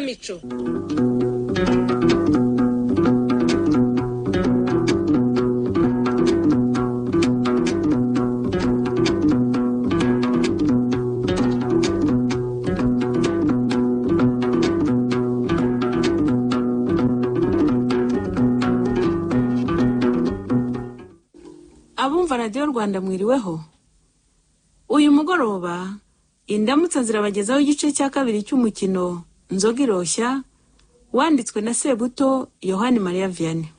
Ikinamico. Abumva Radiyo Rwanda, mwiriweho. Uyu mugoroba Indamutsa zirabagezaho igice cya kabiri cy'umukino Nzoga Iroshya, wanditswe na Sebuto Yohani Mariya Vianney.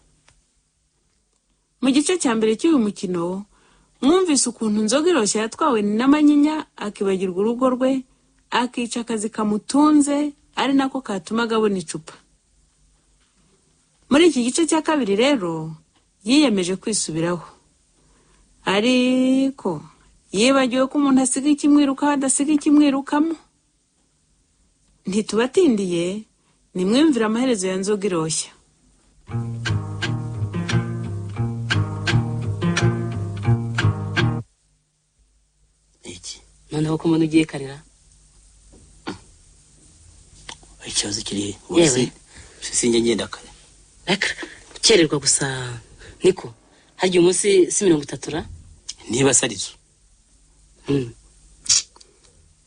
Mu gice cya mbere cy'uyu mukino mwumvise ukuntu Nzoga Iroshya yatwawe n'amanyinya, akibagirwa urugo rwe, akica akazi kamutunze, ari nako katumaga abona icupa. Muri iki gice cya kabiri rero yiyemeje kwisubiraho, ariko yibagiwe ko umuntu asiga ikimwirukaho adasiga ikimwirukamo. Ntitubatindiye, nimwiyumvire amaherezo ya Nzoga Iroshya. Iki? Noneho ko mbona ugiye karira? Ikibazo kiri he? Yewe. Sinjya ngenda kare. Reka gukererwa gusa. Niko harya umunsi si 30 ra? Niba se arizo.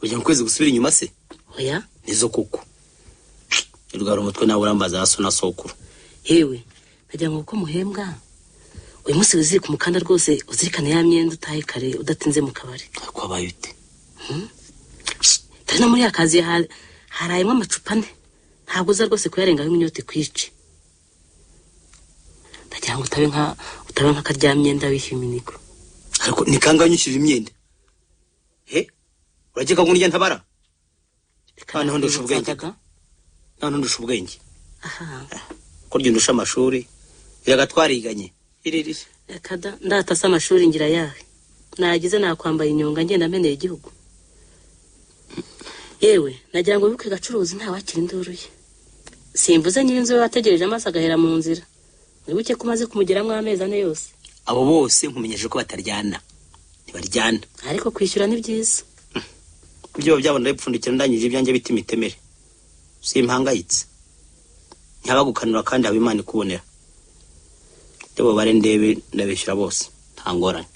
Ujya mu kwezi gusubira inyuma se? Oya. Nizo kuko rwara umutwe nawe urambaza haso na sokuru. Yewe, nagira ngo uko muhembwa uyu munsi wizirike umukanda rwose, uzirikane ya myenda, utahe kare udatinze mu kabari. Ariko wabaye ute? Tari no muri ya kaziye harayemo amacupa ane, ntabwo uza rwose kuyarengaho inyota ikwice. Ndagira ngo utabe nka karyamyenda wishyuye iminigo. Ariko ni kangahe unyishyurira imyenda? He, urakeka ngo ndya ntabara? Reka. Noneho ndusha ubwenge. nakwibutsaga. Noneho ndusha ubwenge. Aha. Ko ryo ndusha amashuri, biraga twariganye iriri. Reka da, ndatase amashuri ngira yahe nagize nakwambaye inyonga ngenda ameneye igihugu. Yewe, nagira ngo wibuke gacuruzi ntawakira induru ye. Simvuze nyir'inzu we wategereje amaso agahera mu nzira. Wibuke ko umaze kumugeramo amezi 4 yose. Abo bose nkumenyesheje ko bataryana, ntibaryana. Ariko kwishyura ni byiza. Ibyo byabo ndabipfundikira, ndangije ibyanjye bita imitemere. Simpangayitse, ntihabagukanura kandi haba Imana ikubonera. Ndebo bare ndebe, ndabishyura bose, nta ngorane.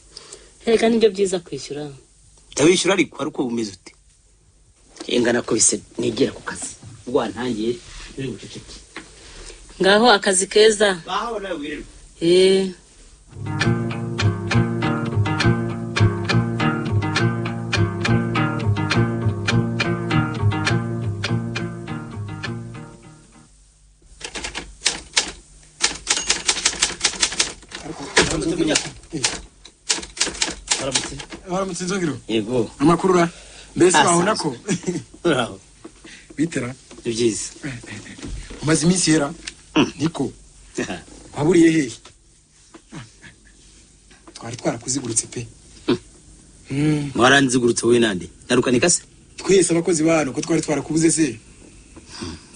Erega nibyo byiza kwishyura. Ndabishyura, ariko ariko bumeze ute? Ingana kubise nigera ku kazi ubwo wantangiye uri buceceke. Ngaho akazi keza. Bahawe nawe wirirwe. Eh. Aramutse. Waramutse Nzogero. Yego. Amakuru ra? Mbese Asanzwe. wabona ko Uraho. bitera? Ni byiza. Umaze iminsi yera niko waburiye hehe? Twari twarakuzigurutse pe. Mwaranzigurutse wowe nande narukanika se? Twese abakozi ba hano ko twari twarakubuze se.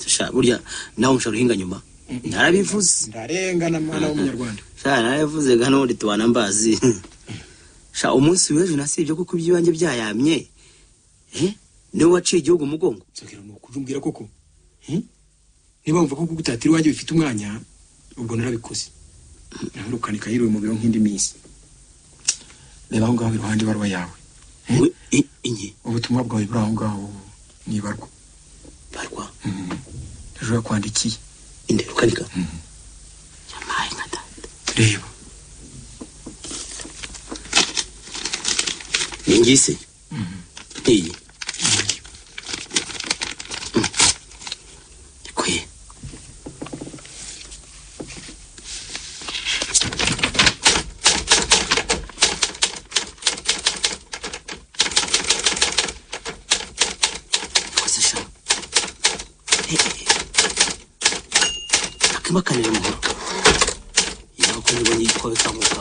Sha, burya nawe mushobora uhinga nyuma, narabivuze. Ndarengana mwana w'umunyarwanda. Sha, narabivuze ga, n'ubundi tubana mbazi. Sha, umunsi w'ejo nasibye kuko iby'iwanjye byayamye. Eh, niwe waciye igihugu umugongo. Nzogero, ni ukujumbwira koko? Niba wumva ko kugutatira iwanjye bifite umwanya, ubwo narabikoze. Nawe Rukanika yiriwe mu biro nk'indi minsi. Reba aho ngaho iruhande ibaruwa yawe. We, inye? Ubutumwa bwawe buri aho ngaho nibarwa. Barwa? Ejo yakwandikiye. Inde, Rukanika? Yampaye nka data. Reba. Ni ngise iyi kwe. Koze sha. Eh, eh, eh. Akimakanire muhoro yaho ko nibonye ko bikanguka.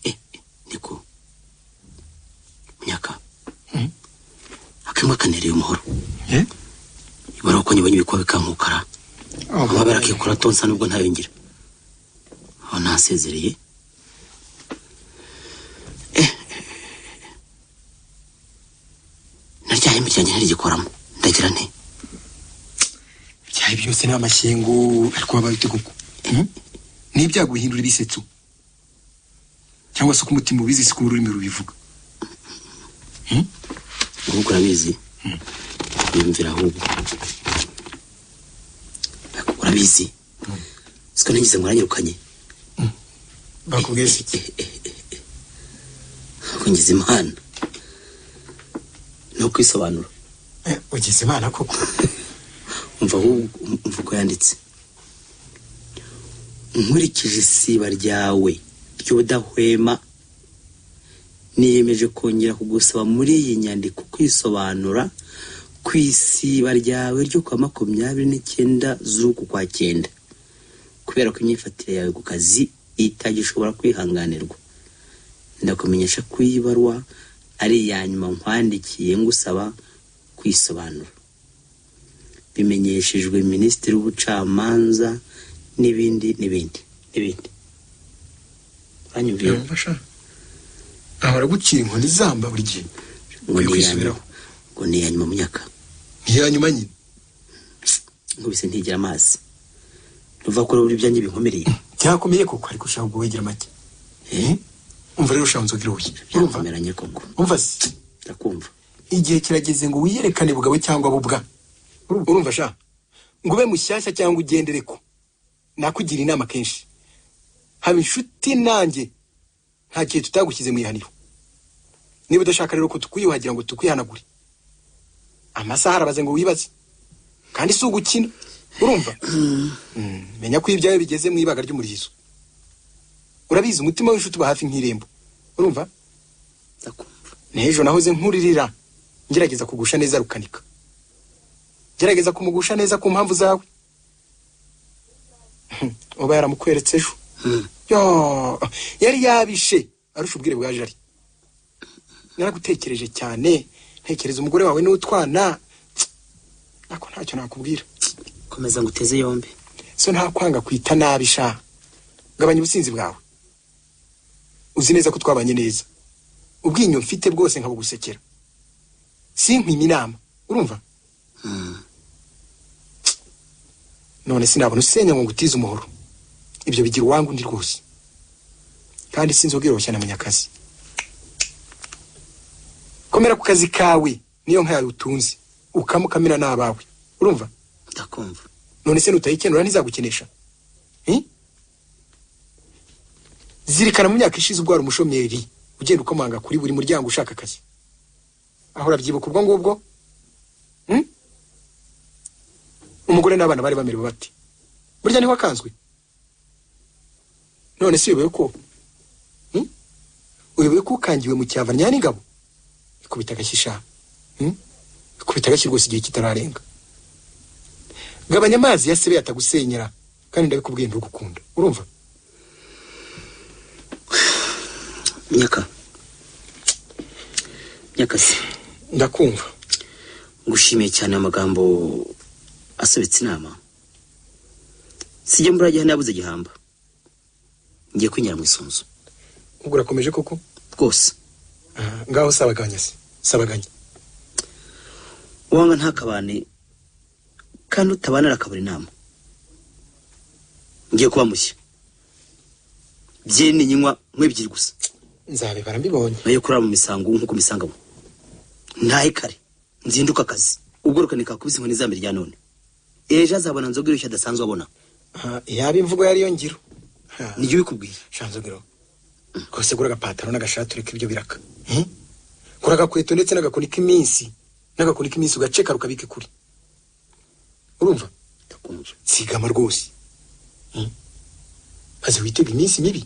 Eh, eh, niko munyaka. Akimakanire umuhoro. Eh? Ibara ko nibonye ibikuba bikankukara, amabara akikura tonsa nubwo ntayo ngira. Aho ntasezereye. Eh, Ryanjye ntirigikoramo, ndagira nte? Ibyaha byose ni amashyengo, ariko wabaye ute koko? N'ibyago bihindura ibisetso, cyangwa se uko umutima ubizi siko ururimi rubivuga. Ahubwo urabizi, yumvira. Ahubwo urabizi, siko nagize ngo aranyirukanye. Bakubwiye se iki? Ahubwo ngize Imana ni ukwisobanura. Ugize Imana koko. Umva ahubwo, umva uko yanditse: "Nkurikije isiba ryawe ry'ubudahwema, niyemeje kongera kugusaba muri iyi nyandiko kwisobanura ku isiba ryawe ryo kuwa 29 z'uku kwa cyenda, kubera ko imyifatire yawe ku kazi itagishobora kwihanganirwa. Ndakumenyesha ko iyi baruwa ari iya nyuma nkwandikiye ngusaba kwisobanura. Bimenyeshejwe Minisitiri w'Ubucamanza", n'ibindi n'ibindi n'ibindi. Uranyumviye? Yumva sha, ahora agucira inkoni zamba buri gihe. Ngo Ukwiye ni iya nyuma. kwisubiraho. Ngo ni iya nyuma, munyaka. Ni iya nyuma nyine. Nkubise ntigira amazi, ruva ko buri ibyanjye binkomereye. Byakomeye koko, ariko ushaka ubwo wegera make. Umva rero, ushaka nzoga iruhuye, urumva? Byakomeranye koko. Umva se. Ndakumva. Igihe kirageze ngo wiyerekane bugabo cyangwa bubwa, urumva sha? Ngo ube mushyashya cyangwa ugendere ko nakugira inama kenshi. Haba inshuti nanjye, nta gihe tutagushyize mu ihaniro. Niba udashaka rero ko tukwiyuhagira ngo tukwihanagure, amasaha arabaze ngo wibaze, kandi si ugukina, urumva? Menya ko ibyawe bigeze mu ibaga ry'umurizo. Urabizi, umutima w'inshuti uba hafi nk'irembo, urumva? Ndakumva. N'ejo nahoze nkuririra, ngerageza kugusha neza Rukanika, gerageza kumugusha neza ku mpamvu zawe. Uba yaramukweretse ejo. Yo, yari yabishe arusha ubwire bwa Jari. Naragutekereje cyane, ntekereza umugore wawe n'utwana, ariko ntacyo nakubwira. Komeza ngo uteze yombi. So nta kwanga kwita nabi sha, gabanya ubusinzi bwawe. Uzi neza ko twabanye neza, ubwinyo mfite bwose nkabugusekera, sinkwima inama, urumva? None sinabona usenya ngo ngutize umuhoro. Ibyo bigira uwangu undi rwose, kandi sinzoga iroshya na munyakazi. Komera ku kazi kawe, niyo nka yawe utunze, ukamukamira n'abawe, urumva? Ndakumva. None se nutayikenura ntizagukenesha? Zirikana mu myaka ishize ubwo wari umushomeri, ugenda ukomanga kuri buri muryango ushaka akazi. Aho urabyibuka ubwo ngubwo? Umugore n'abana bari bamerewe bate? Burya niho wakanzwe. None se uyobewe ko Uyobewe ko ukangiwe mu cyava n'ingabo ikubita agashyi sha? Ikubita agashyi rwose igihe kitararenga. Gabanya amazi ya sebe yatagusenyera, kandi ndabikubwiye ndugukunda, urumva? Myaka myaka se. Ndakumva. Ngushimiye cyane amagambo asobetse inama. Sijya mbura nabuze gihamba, ngiye kwinyara mu isunzu. Ubwo urakomeje koko? Rwose. Aha, ngaho sabaganya se, sabaganya. Uwanga ntakabane, kandi utabana arakabura inama. Ngiye kuba mushya, byene nyinywa nk'ebyiri gusa. Nzabibara mbibonye. Nayo kurara mu misango nk'uko misangamo, ntahe kare nzinduka akazi. Ubwo Rukanika akubise inkoni zambere rya none, ejo azabona nzoga irushya adasanzwe abona. Aha, yaba imvugo yariyo ngiro. Nijye ubikubwiye. Shanzogero rwose, gura agapataro n'agashati, ureke ibyo biraka. Gura agakweto ndetse n'agakoni k'iminsi, n'agakoni k'iminsi ugaceka rukabike kuri, urumva? Ndakumva. Sigama rwose. Maze witega iminsi mibi.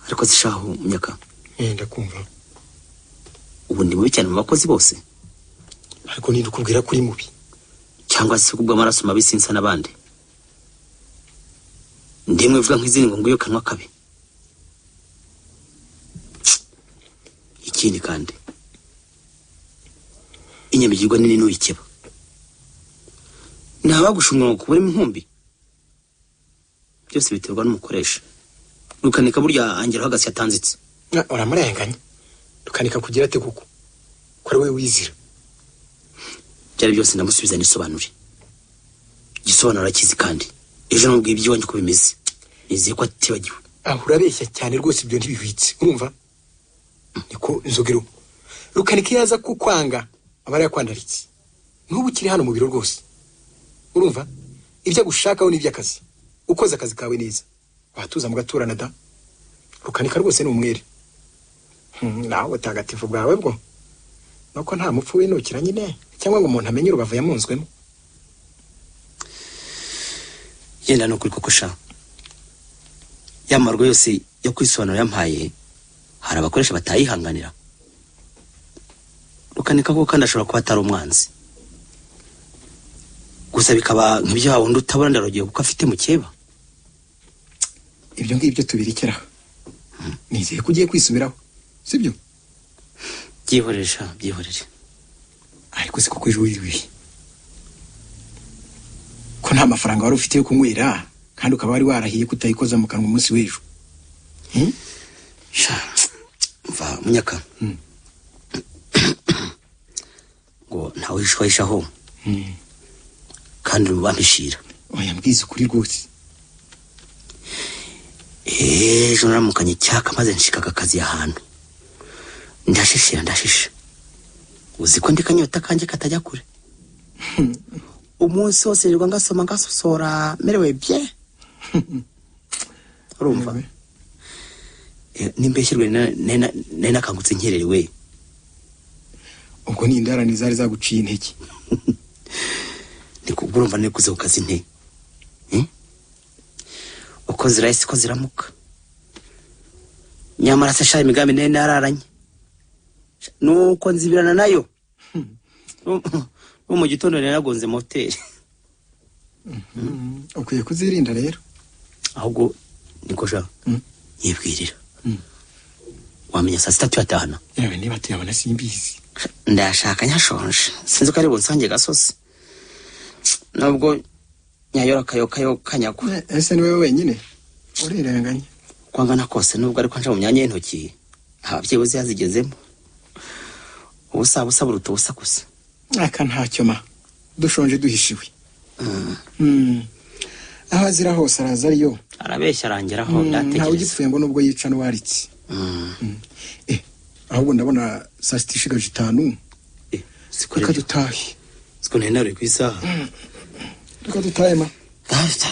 Ariko zishaho munyaka. Ndakumva. Ubu ndi mubi cyane mu bakozi bose? Ariko ninde ukubwira ko uri mubi? Cyangwa se kubw'amaraso mabi sinsa n'abandi? Ndemwe vuga nk'izindi ngo nguyo kanwa kabi. Ikindi kandi, inyamigirwa nini n'uyikeba ntabagushunga ngo kuburemo inkumbi. Byose biterwa n'umukoresha. Rukanika burya angeraho agasi yatanzitse. Uramurenganya. Rukanika kugira ate kuko ko ari we wizira? Byari byose ndamusubiza nisobanure. Igisobanuro arakizi kandi ejo namubwiye iby'iwanjye uko bimeze, nizeye ko atibagiwe. Aho urabeshya cyane rwose, ibyo ntibihwitse, urumva? Niko Nzogero, Rukanika iyo aza kukwanga aba yarayakwandaritse. N'ubu ukiri hano mu biro rwose, urumva? Ibyo agushakaho ni iby'akazi. Ukoze akazi kawe neza watuza mugaturana da. Rukanika rwose ni umwere. Nawe ubutagatifu bwawe bwo nuko nta mupfu winukira nyine, cyangwa ngo umuntu amenye urubavu yamunzwemo. Yenda ni ukuri koko sha, ya marwa yose yo kwisobanura yampaye, hari abakoresha batayihanganira. Rukanika koko kandi ashobora kuba atari umwanzi, gusa bikaba nk'ibyo wa wundi utabona ndarugiye kuko afite mukeba. Ibyo ngibyo tubirekeraho. Nizeye ko ugiye kwisubiraho, sibyo? Byihorere sha, byihorere. Ariko si kuko ejo wiriwe ko nta mafaranga wari ufite yo kunywera, kandi ukaba wari warahiye kutayikoza mu kanwa umunsi w'ejo. Sha mva munyaka, ngo ntawe uhishwahishaho kandi bampishira. Oya, mbwiza ukuri rwose. Ejo naramukanye icyaka maze nshika akazi ahantu, ndashishira ndashisha. Uzi ko ndi kanyota kanjye katajya kure. Umunsi wose nirirwa ngasoma ngasosora merewe bye. Urumva? Nimbeshyirwe nari nakangutse nkererewe. Ubwo ni indarane zari zaguciye intege. Niko urumva nikuze ku kazi nte. Uko zirahise ko ziramuka. Nyamara se sha imigambi nari nararanye, nuko nzibirana nayo. No mu gitondo nari nagonze moteri. Ukwiye kuzirinda rero. Ahubwo niko sha nyibwirira. Wamenya saa sita tuyatahana. Yewe, niba tuyabona simbizi. Ndashaka nyashonje, sinzi ko ari bunsange gasozi, nubwo nyayora kayo kanyagwa. Ese ni wowe wenyine urirenganya? Kwangana kose nubwo ariko nja mu myanya y'intoki, ababyeyi uzi yazigezemo. Ubusa busa buruta ubusa gusa. Aka ntacyo ma, dushonje duhishiwe. Aho azira hose araza ariyo. Arabeshya arangeraho. Ntawe Ndatekereza ugipfuye ngo nubwo yica n'uwaritse. Ahubwo ndabona saa sita ishigaje 5. Siko Reka dutahe. Siko nari nari ku isaha. Reka dutahe ma.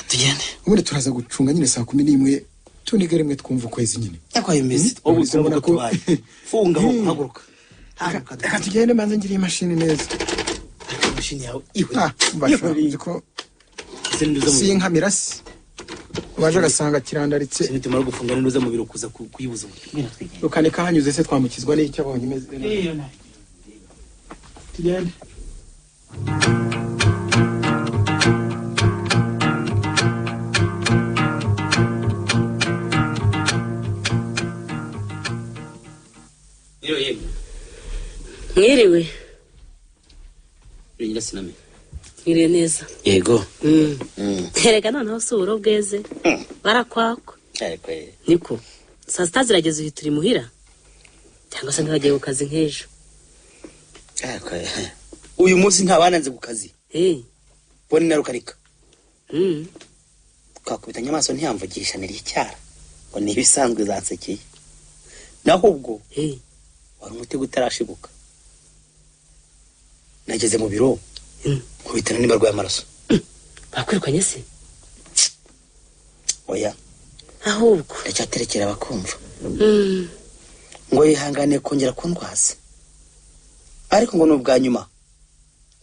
Tugende. Ubundi turaza gucunga nyine saa 11, tunige rimwe twumva ukwezi nyine. Yakwaye imeze ubu Urabona ko tubaye. Funga aho, haguruka. Reka tugende manze ngire imashini neza. Ariko imashini yawe iwe. Mbasha uzi ko si inka mirasi. Waje agasanga kirandaritse. Nitumara gufunga n'uza mu biro kuza kuyibuza uburyo. Rukanika hanyuze se twamukizwa n'icyo abonye imeze neza. Tugende. Mwiriwe. Nyirasiname. Mwiriwe neza. Yego. Erega noneho si uburo bweze, barakwakwa. Niko saa sita zirageze uhita uri muhira, cyangwa se ntibagiye ku kazi nk'ejo? Uyu munsi nta bananze ku kazi. Bone na Rukanika. Twakubitanye amaso ntiyamvugisha, niri icyara ngo ni ibisanzwe zansekeye. Naho ubwo wari umutego utarashibuka. Nageze mu biro nkubitana n'imbarwa y'amaraso. Bakwirukanye se? Oya. Ahubwo ndacyaterekera bakumva. Ngo yihanganiye kongera kundwaza, ariko ngo ni ubwa nyuma.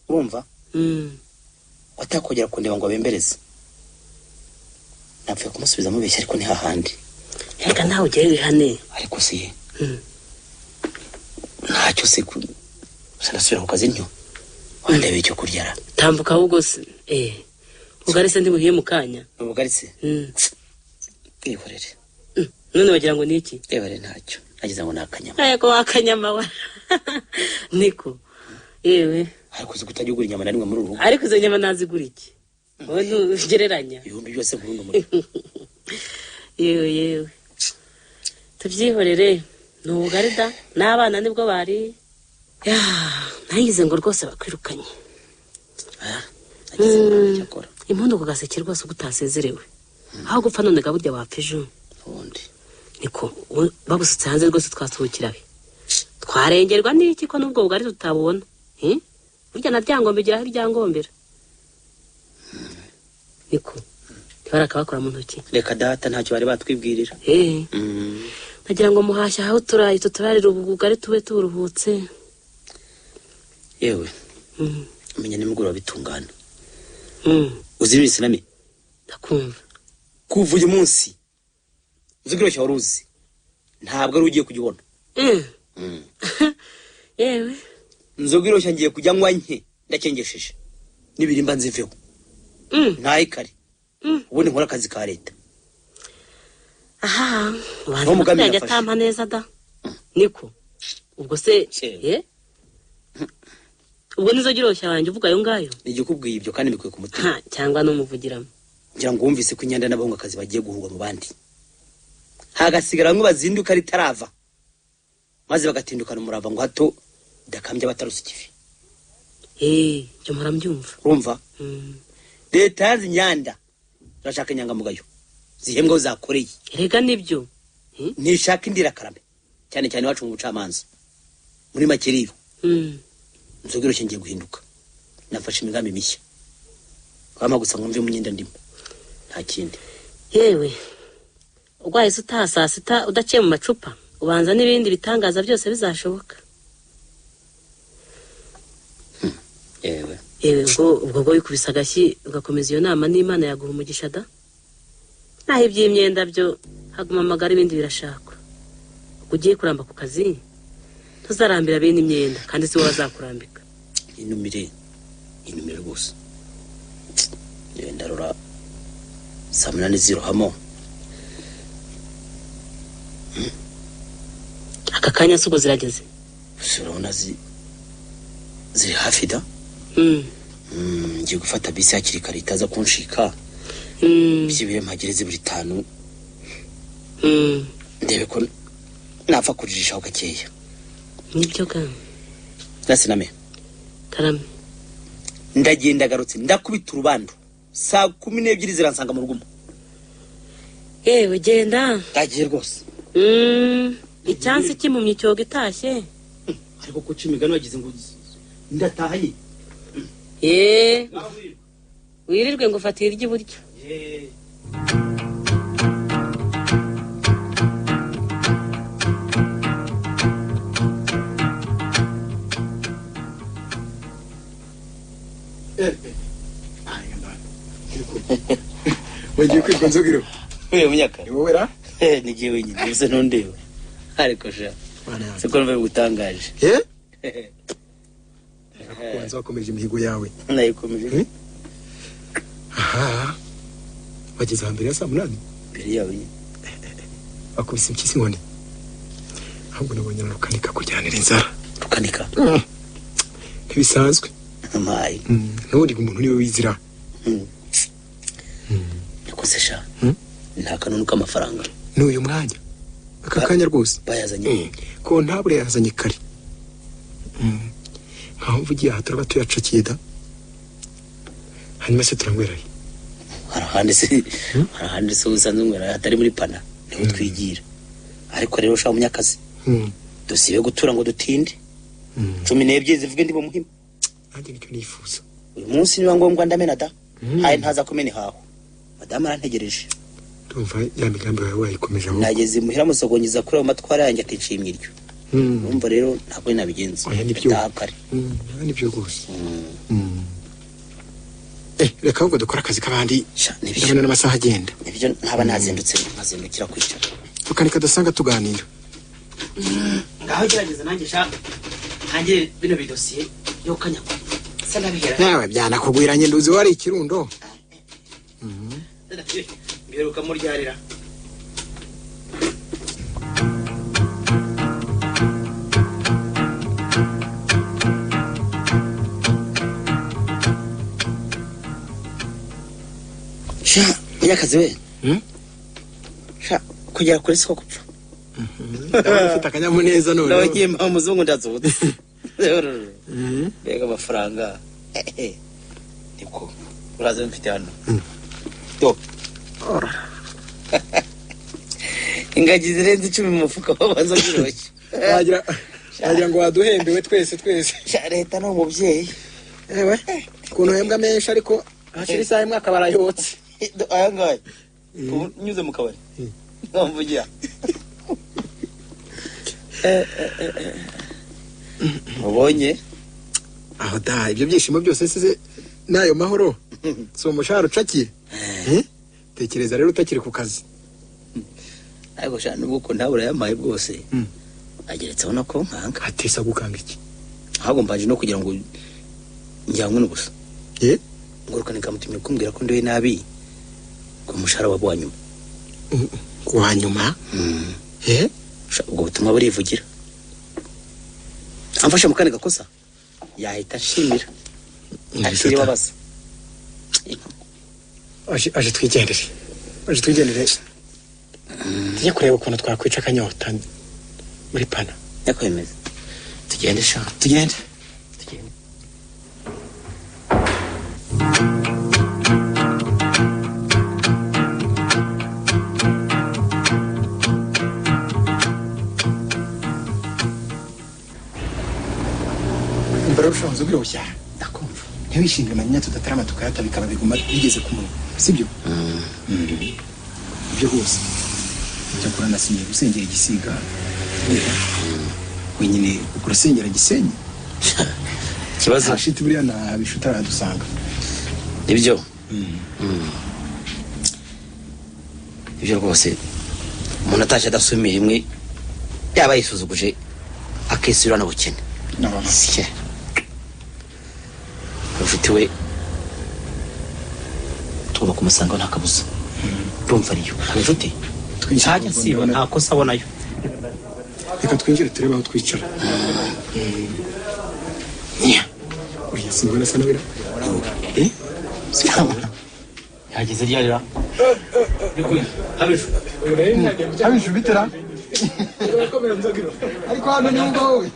Urumva? Watakongera kundeba ngo abembereze. Napfuye kumusubiza mubeshya, ariko ni hahandi. Reka nawe ugere wihane. Ariko si ntacyo se sinasubira ku kazi ntyo. Wandebe icyo kurya ra. Tambuka ahubwo se. Ubugari se ntibuhiye mu kanya. Ubugari se? Bwihorere. None wagira ngo ni iki? Reba ntacyo. Nagize ngo ni akanyama. Yego akanyama wa. Niko. Yewe. Ariko uzi kutajya ugura inyama na rimwe muri uru rugo. Ariko izo nyama nazigura iki? Wowe ntugereranya. Ibihumbi byose burundu muri. Yewe yewe. Tubyihorere. Ni ubugari da. N'abana nibwo bari. Ya, nagize ngo rwose bakwirukanye. Nagize imana cyakora. Impundu ku gaseke rwose ubwo utasezerewe. Aho gupfa none ga burya wapfa ejo. Ubundi. Niko bagusutse hanze rwose twasohokera he? Twarengerwa n'iki ko n'ubwo bugari tutabubona? Burya na ryangombe igira aho iryangombera. Niko ntibarakabakora mu ntoki. Reka data ntacyo bari batwibwirira. Nagira ngo muhashye aho turaye tuturarira ubugari tube turuhutse. Yewe. Umenya nimugoroba bitungana. Uzi ibisi nami? Ndakumva. Kuva uyu munsi uzi wari uzi ntabwo ari ugiye kujya ubona. Yewe. Inzoga iroshya ngiye kujya nywa nke ndakengesheje n'ibirimba nziveho. Ntaye kare. Ubundi nkora akazi ka leta. Aha, ubanza yanjye atampa neza da. Niko. Ubwo se ubwo nizo giroshya wanjye uvuga ayo ngayo? Nigikubwiye ibyo kandi bikuye ku mutima. Cyangwa n'umuvugiramo. Ngira ngo wumvise ko inyanda n'abahungu akazi bagiye guhugwa mu bandi. Hagasigara bamwe bazinduka ritarava. Maze bagatindukana umurava ngo hato dakambye batarusa ikivi. Cyo mpora mbyumva. Urumva? Leta yanze inyanda. Turashaka inyangamugayo. Zihembwa zakoreye. Erega nibyo. Nishaka indira karame. Cyane cyane wacu mu bucamanza. Muri make rero. Inzoga iroshya ngiye guhinduka. Nafashe imigambi mishya. Wama gusa ngo mve mu myenda ndimo. Nta kindi. Yewe. Urwaye utaha saa sita udaciye mu macupa, ubanza n'ibindi bitangaza byose bizashoboka. Yewe. Yewe ubwo bwo wikubise agashyi ugakomeza iyo nama n'Imana yaguha umugisha da. Naho iby'imyenda byo haguma amagara ibindi birashakwa. Ugiye kuramba ku kazi ntuzarambira bene imyenda kandi si wowe bazakurambika. Inumire rwose. Yewe ndarora saa 8 zirohamo. Aka kanya si ubwo zirageze. Urabona ziri hafi da. Ngiye gufata bisi hakiri kare itaza kunshika. Byibire mpagere buri 5. Ndebe ko napfa kujirishaho gakeya. Nibyo ga. Nasiname. Karame. Ndagenda garutse ndakubita urubando. Saa 12 ziransanga mu rugumo. Yewe genda. Ndagiye rwose. Icyansi kimumye cyoga itashye. Ariko ko cimigano wagize ngo ndatahanye. Wirirwe ngo ufatire iry'iburyo. Wagiye kwirwa nzogiro. Uyu munyaka. Ni wowe ra? Nigiye wenyine gusa ntundeba. Ariko sha. Siko numva bigutangaje. Kubanza wakomeje imihigo yawe. Nayikomeje. Aha. Wageze hambere ya saa 8? Mbere yawe nyine. Bakubise impyisi inkoni. Ahubwo nabonye Rukanika kujyanira inzara. Rukanika? Ntibisanzwe. Amaye. N'ubundi umuntu niwe wizira. Niko se sha. Nta kanunu k'amafaranga. N'uyu mwanya. Aka kanya rwose. Bayazanye. Ko ntabure yazanye kare. Nkaho mvugiye aha turaba tuyacakiye da. Hanyuma se turangweraye. Harahandi se usanzwe ngwera atari muri pana niho twigira. Ariko rero sha umunyakazi. Dusibe gutura ngo dutinde. 12 zivuge ndi muhima. Nanjye nicyo nifuza. Uyu munsi niba ngombwa ndamena da. Haye ntaza kumena haho. Madamu arantegereje. Ndumva ya migambi yawe wayikomeje aho. Nageze muhira musogongeza kuri ayo matwara yanjye atishimye iryo. Urumva rero ntabwo nabigenza. Oya nibyo. Ndahakare. Nibyo rwose. Reka ahubwo dukora akazi k'abandi. Ndabona n'amasaha agenda. Nibyo ntaba nazindutse nkazindukira kwicara. Rukanika dasanga tuganira. Ngaho gerageza nanjye sha ntangire bino bidosiye yo kanyakwa. Se ndabihera. Nawe byanakugwiranye nduzi wari ikirundo. Mbiheruka muryarira. Sha, munyakazi we. Sha, kugera kuri siko gupfa. Ndabona ufite akanyamuneza none. Nabagiye mpa umuzungu ndazutse. Mbega amafaranga. Niko uraza mfite hano. Do. Ingagi zirenze 10 mu mufuka wabanza byoroshye. Wagira ngo waduhembewe twese. Leta no mubyeyi. Ewe ukuntu uhembwa menshi ariko hashira isaha imwe akaba arayotse. Aya ngaya unyuze mu kabari ngamvugira. Ubonye aho da ibyo byishimo byose se nayo mahoro si umushahara ucakiye. Tekereza rero utakiri ku kazi. Ariko sha nubwo ko ntabura yamaye bwose ageretseho nako nkanga atesa gukanga iki ahubwo mbanje no kugira ngo njyanywe n'ubusa. Ngorukane kamutumye kumbwira ko ndiwe nabi ku mushahara wa bwanyuma. Ku nyuma? Ubwo butumwa burivugira. Amfashe mu kane gakosa yahita ashimira. Akiri babaza. Aje twigendere. Aje twigendere. Tujye kureba ukuntu twakwica akanyota muri pana. Yakwemeza. Tugende sha. Tugende. Tugende. Barushanzo biroshya ndakumva ntiwishinge manyinya tudatarama tukayata bikaba biguma bigeze ku munwa sibyo. Ibyo rwose cyakora nasinye gusengera igisiga wenyine urasengera Gisenyi kibazo ashiti buriya na bishuta aradusanga nibyo. Ibyo rwose umuntu atashye adasumiye rimwe yaba yisuzuguje akisubira n'ubukene. Sike ufite we tugomba kumusanga nta kabuza. Urumva ariyo inshuti ntajya siba nta kosa abonayo. Reka twinjire turebe aho twicara. Uriya simbona asa n'abira. Yageze ryarira. Habishu bitera. Ariko hano ni ubwo wowe.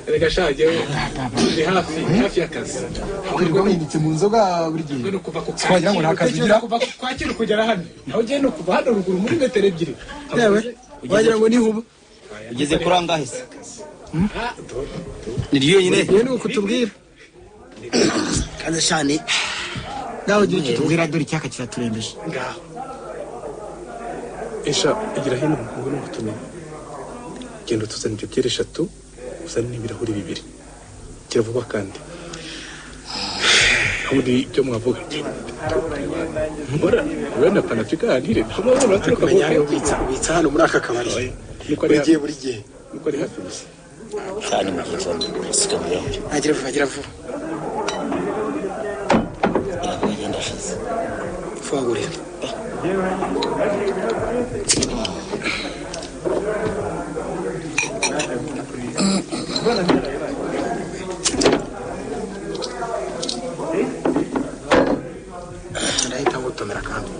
Reka shaje ndi hafi y'akazi. Wirirwa winditse mu nzoga buri gihe. Twagira ngo nta kazi ugira. Kuva kwakira kugera hano. Aho ugiye no kuva hano ruguru muri metero 2. Yewe wagira ngo ni huba. Ugeze kuri angahe se? Ni ryo nyine. Ni uko tubwira. Kandi shani nawe ugira icyo tubwira dore icyaka kiraturembeje. Ngaho. Esha igira hino ngo n'ugutumye. Genda tuzane ibyo byeri 3 uzane n'ibirahuri 2. Kiravuba kandi. Muri ibyo mwavuga. Mbora wenda Panafrica ntire. Ntabwo baturuka mu ubitsa hano muri aka kabari. Niko ari giye buri gihe. Niko ari hafi gusa. Cyane mu gihe cyo gusiga mu birahuri. Agira vuba agira vuba. Iragenda ashize. Fungurira. Ndahita ngutomera kandi.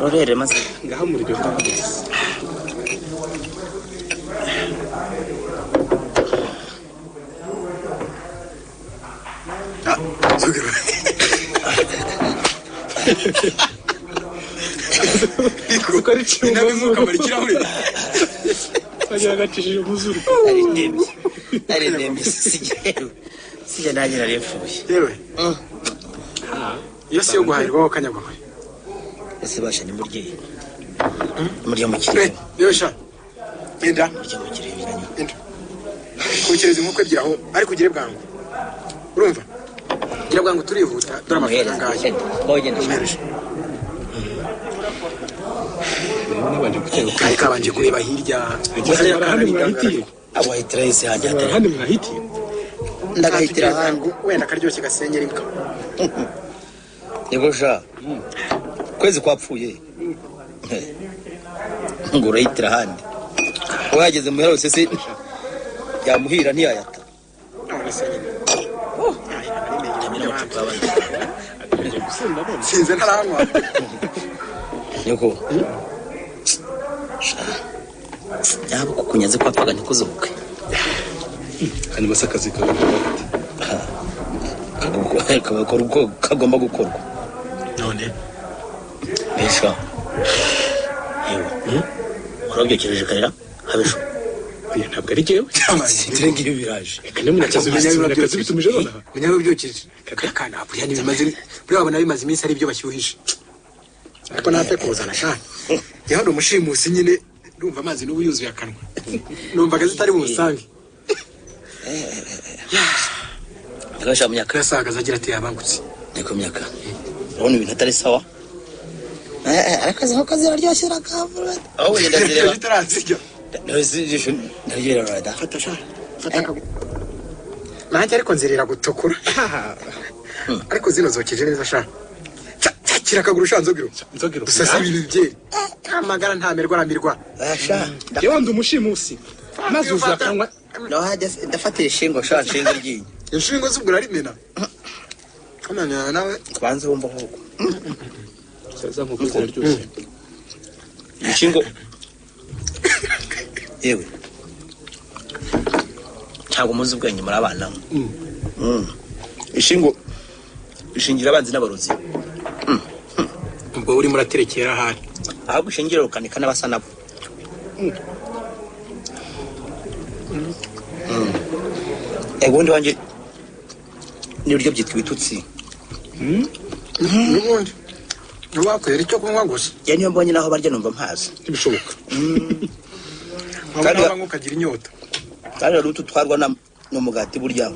Rorere maze ngaha muri byo Kuko ari Inabimuka muri kirahure. Wagira agacishije umuzuru. Ari ndembe sije nanjye narepfuye. Yewe. Iyo si yo guhahirwaho kanyagwa. Ese basha ni murye. Murye mu kirere. Yewe sha. Enda. Murye mu kirere biranyo. Enda. Kukereza inkoko ebyiri aho ariko ugire bwangu. Urumva? Gira bwangu turihuta dore amafaranga ngaye. Wogenda sha. Kari kabanje kureba hirya. Abo hitira yese hajya atari. Handi mwahitiye. Ndagahitira hangu wenda karyoshye gasenyera imbwa. Yego sha. Kwezi kwapfuye. Ngo urahitira handi. Wageze muhera wese se yamuhira ntiyayata. None se nyine. Oh. Sinze ntaranywa. Yego. Yaba kukunyaze kwapfaga ntikuzubuke. Hanyuma se akazi kawe gute? Kabakora uko kagomba gukorwa. None Besha. Yewe. Warabyokereje karera habesho. Oya ntabwo ari jyewe. Dore ngibi biraje. Reka nimunyakazi bitumije nonaha. Menya byokeje. Kana buriya ntibimaze buriya wabona bimaze iminsi ari byo bashyuhije. Ariko natwe kuzana sha. Yaho umushimusi nyine ndumva amazi n'ubu yuzuye akanwa. Numvaga zitari bumusange. Ndakasha munyaka. Yasagaza agira ati yabangutse. Niko myaka. Urabona ibintu atari sawa. Ariko inkoko ziraryoshye rakavura. Aho ugenda zireba. Bitarazirya. Ntizijisho ndaryohera rada. Fata sha. Fata akagu. Nanjye ariko nzirira gutukura. Ariko zino zokeje neza sha. Cyakira akaguru sha Nzogiro. Nzogiro. Dusasa ibintu bye. Amagara ntamerwa aramirwa. Sha. Yewe ndi umushimusi. Maze uzuye akanwa. No hajya ndafatira ishingo sha nshinga ryinyo. Inshingo z'ubwo urarimena. Kananya nawe Kubanza wumva koko. Za nkoko ziraryoshye. Inshingo. Yewe. Ntabwo muzi ubwenge muri abana. Ishingo ishingira abanzi n'abarozi. Ubwo uri muraterekera ahari. Ahubwo ishingira rukanika n'abasa nabo. Ubundi wanjye n'ibiryo byitwa ibitutsi. N'ubundi wakwera icyo kunywa gusa. Ya niyo mbonye naho barya numva mpazi. Ntibishoboka. Kandi banywa ukagira inyota. Kandi rero ututwarwa n'umugati burya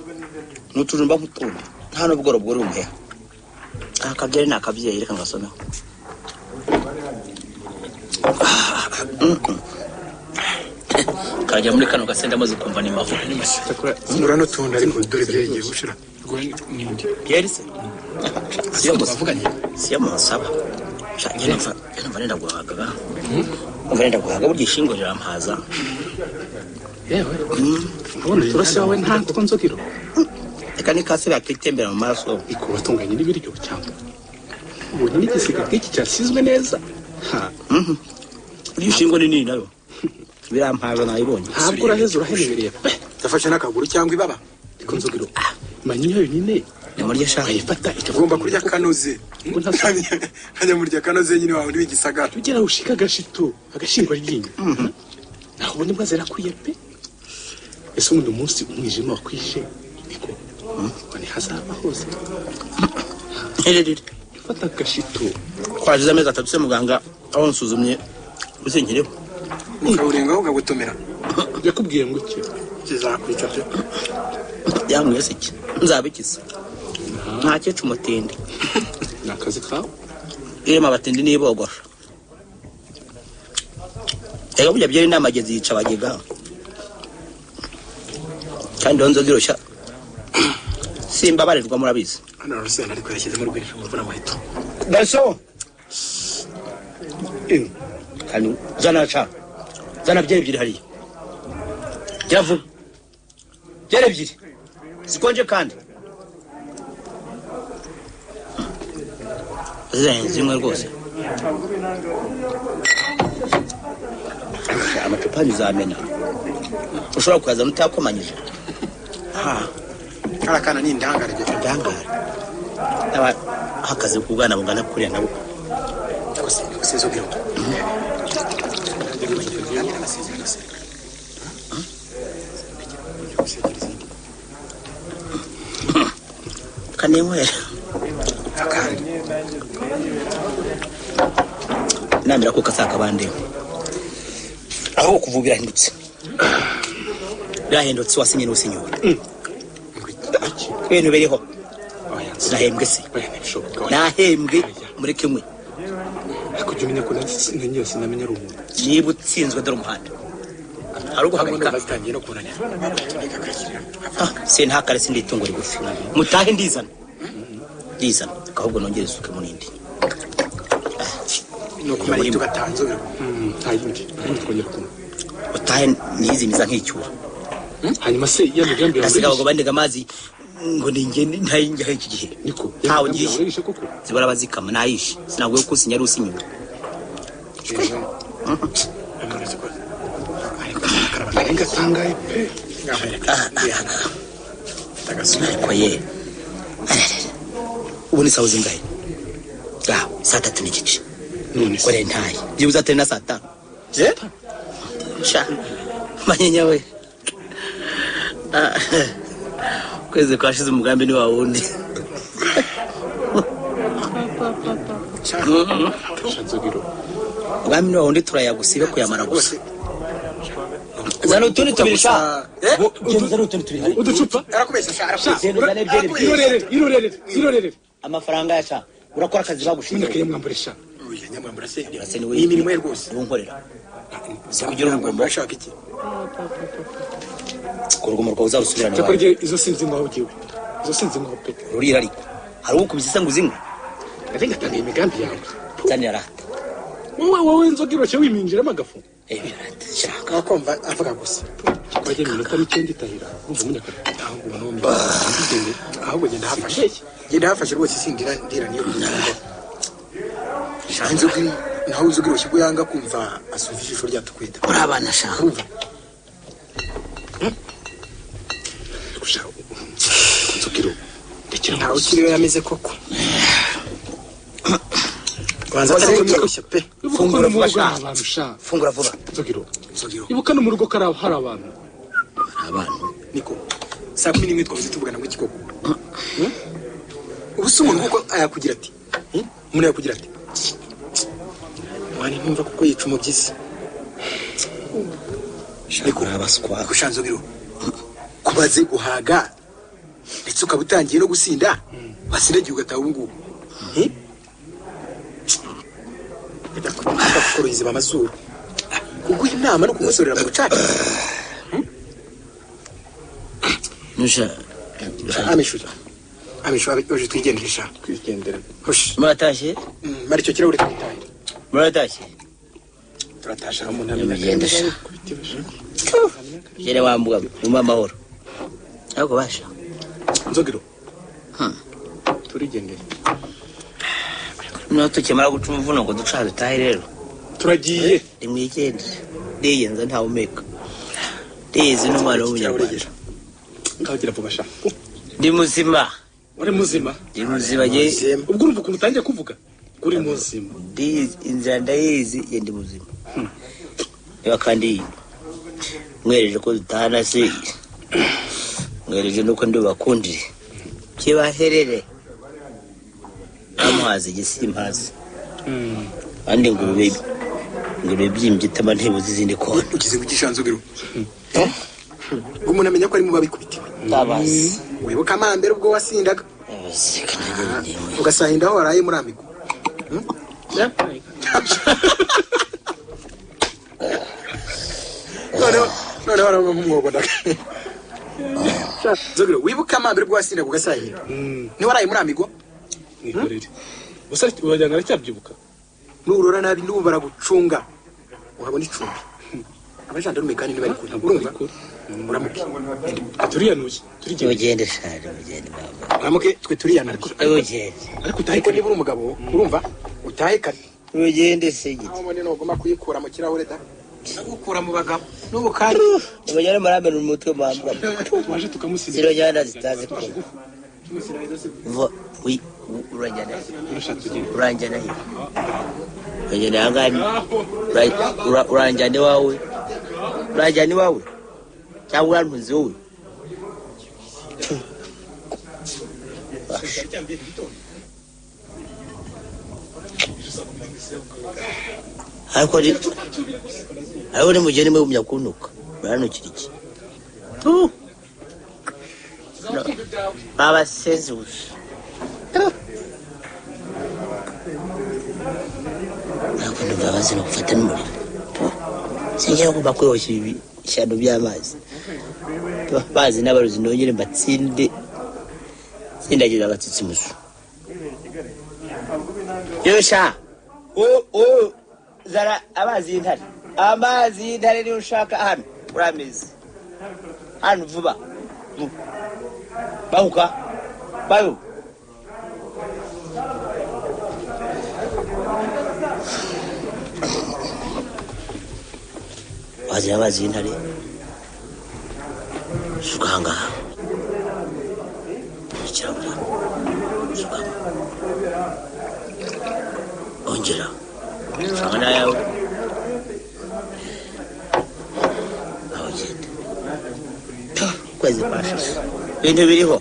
n'utujumba nk'utundi nta n'ubworo bwori umuheha. Akabyeri ni akabyeyi reka ngasomeho. Karajya muri kano gasenda amaze kumva ni mavu. Ura n'utundi ariko dore byegiye gushira. Byeri se? Siyo musaba. Njye numva nenda guhaga. Numva nenda guhaga burya ishingo rirampaza. Yewe. Urabona turasi wawe nta two Nzogiro. Reka n'ikasi bakitembera mu maraso. Ikubatunganye n'ibiryo cyangwa. Ubonye n'igisiga nk'iki cyasizwe neza. Burya ishingo ni nini nayo. Birampaza nayibonye. Ntabwo uraheza urahenebereye pe. Yafashe n'akaguru cyangwa ibaba. Ariko Nzogiro. Manyinya yonyine. Nimurye sha. Ayifata ugomba kurya kanoze. Nkajya murya kanoze nyine wawe n'igisagara. Ugera ushika agashito agashingwa ryinyo. Naho ubona imbwa zirakwiye pe. Ese ubundi umunsi umwijima wakwishe niko ngo hazaba hose. Fata agashito. Twagize amezi 3 se muganga aho nsuzumye usinkiriho. Ukawurengaho ukagutomera. Yakubwiye ngo iki? Kizakwica byo. Yambwiye se iki? Nzabikiza. Nta cyecu umutindi. Ni akazi kawe. Irema abatindi nibogosha. Ega burya byeri n'amagezi yica abagega. Kandi Nzogiro sha. Simba barirwa murabizi. Hano rusena ariko yashyizemo rwinshi mu mvura muhito. Gaso. Kandi zana cha. Zana byeri ebyiri hariya. Gira vuba. Byeri ebyiri. Zikonje kandi. Zimwe rwose. Amacupa ntizamena. Ushobora kuyazana utayakomanyije. Karakana ni indangare. Indangare. Aba hakaze kubwana bungana kuriya nabo. Kose Nzogiro. Kaninywera. Akandi. Namira ko kasaka bande. Aho kuva birahindutse. Birahindutse wasinye n'usinyura. Ibintu biriho. Nahembwe se. Nahembwe muri kimwe. Ariko jya umenya ko nanjye sinamenya ari umuntu. Niba utsinzwe dore umuhanda. Hari uguhagarika. Sintakare sindi itungo rigufi. Mutahe ndizana. Ndizana. Ahubwo nongere isuke mu nindi. Nuko mari tugatanze. Nta yindi. Twongera kunywa. Utahe nizimiza nk'icyura. Hanyuma se ya migambi yawe. Asiga ngo bandega amazi ngo ninge ntayinjya iki gihe. Niko. Ntawe ngiye. Zibara bazikama nayishe. Sinaguye ko sinyari usinyura. Ngatangaye pe. Ariko ye. Ubu ni sawa zingahe? Ngaho saa 3:15. None se Kore ntaye. Byibuze atari na saa 5. Eh? Sha. Manyenya we. Kwezi kwashize umugambi ni wa wundi. Umugambi ni wa wundi turayagusibe kuyamara gusa. Zana utundi tubiri sha. Zana utundi tubiri. Uducupa? Arakubeshya sha, arakubeshya. Zana ebyiri. Irorere. Amafaranga ya sha. Urakora akazi bagushinze. Nyine kayamwambure sha. Oya nyamwambura se. Ni imirimo ye rwose. Nkorera. Kugira urugomo ashaka iki? Urugomo rwawe uzarusubirana. Cyakora igihe izo sinzi ngaho ugiwe. Izo sinzi ngaho pe. Rurira ariko. Hari ukubise se ngo uzinywe? Ndarenga tanga imigambi yawe. Zanira rata. Wowe inzoga iroshye wiminjiramo agafu. Rata. Shaka. Akumva avuga gusa. Twajya iminota mike nditahira. Urumva munyakara. Ahubwo no mi. Ahubwo genda hafashe. Genda hafashe rwose sindira ndira niyo. Inzoga naho inzoga iroshye ubwo yanga kumva asumva ijisho ryatukwita. Uri abana sha. Urumva. Ntawe ukiriwe yameze koko. Banza atari pe. Fungura vuba sha. Fungura vuba. Nzogiro. Ibuka no mu rugo kari hari abantu. Abantu. Niko. Saa 11 twavuze tuvugana ngo ikikoko. Ubu se umuntu kuko ayakugira ati. Umuntu yakugira ati. Wani ntumva kuko yica umubyizi. Niko abaswa. Niko sha Nzogiro. Kubaze guhaga. Ndetse ukaba utangiye no gusinda. Wasindagiye ugataha ubu ngubu. Korohiza amazuru. Kuguha inama no kumusorera mu bucaca. Nusha. Amishura. Amishura oje twigendere sha. Twigendere. Hosh. Muratashye? Mari icyo kirahure twitaye. Muratashye? Turatasha aho umuntu amenya. Jere wambuga mu amahoro. Ariko basha. Nzogiro. Turigendere. No tukimara guca umuvuno ngo duca dutahe rero. Turagiye. Nimwigendere. Ndiyenza ntawe umeka. Ndiyizi n'umwana w'umunyarwanda. Ngagira vuba sha. Ndi muzima. Uri muzima? Ndi muzima je. Ubwo urumva ukuntu utangiye kuvuga? Uri muzima. Ndiyizi inzira ndayizi ye ndi muzima. Niba kandi mwereje ko dutahana se. Mwereje nuko ndubakundire. Kibaherere. Amuhaze igisimpazi. Andi ngurube byimbye itama ntibuze izindi kona. Ukize kugishanzugiro. Umuntu amenya ko ari mu babikubitiwe. Tabazi. Wibuka amambere ubwo wasindaga. Ugasahinda aho waraye muri amigo. None waraba nk'umwobo ndaka. Nzogiro wibuka amambere ubwo wasindaga ugasahinda. Ni waraye muri amigo? Nikorere. Gusa wajyanga aracyabyibuka. Nurora nabi n'ubu baragucunga. Uhabona icumbi. Abajandarume kandi ntibari kure. Urumva? Uramuke. Turiyanuye. Turigende. Ugende shari, ugende baba. Uramuke twe turiyanuye. Ugende. Ariko niba uri umugabo, urumva? Utahe kare. Ugende se giti. Aho mbone nogoma kuyikura mu kirahure da. Nagukura mu bagabo. N'ubu kandi ubajyane muramena umutwe mwambwa. Waje tukamusiza. Zirojyana zitazi ko. Wi urajyana. Uranjyana he? Urajyana ahangani? Uranjyana iwawe? Uranjyana iwawe? Cyangwa urantunze wowe? Ariko nimugende mwe kuntuka. Murantukira iki? Babasenzi gusa. Ariko ndumva bazi no gufata n'umuriro. Sinjya kumva kwihoshya ibishyano by'amazi. Bazi n'abarozi nongere mbatsinde. Sindagira abatutsi musu. Yosha. O zara amazi y'intare. Amazi y'intare niyo ushaka hano. Urameze. Hano vuba. Bahuka. Bayo. Wazi amazi y'intare. Sukanga. Ikirahure. Sukanga. Ongera amafaranga ni ayawe. Aho ugenda ukwezi kwashize ibintu biriho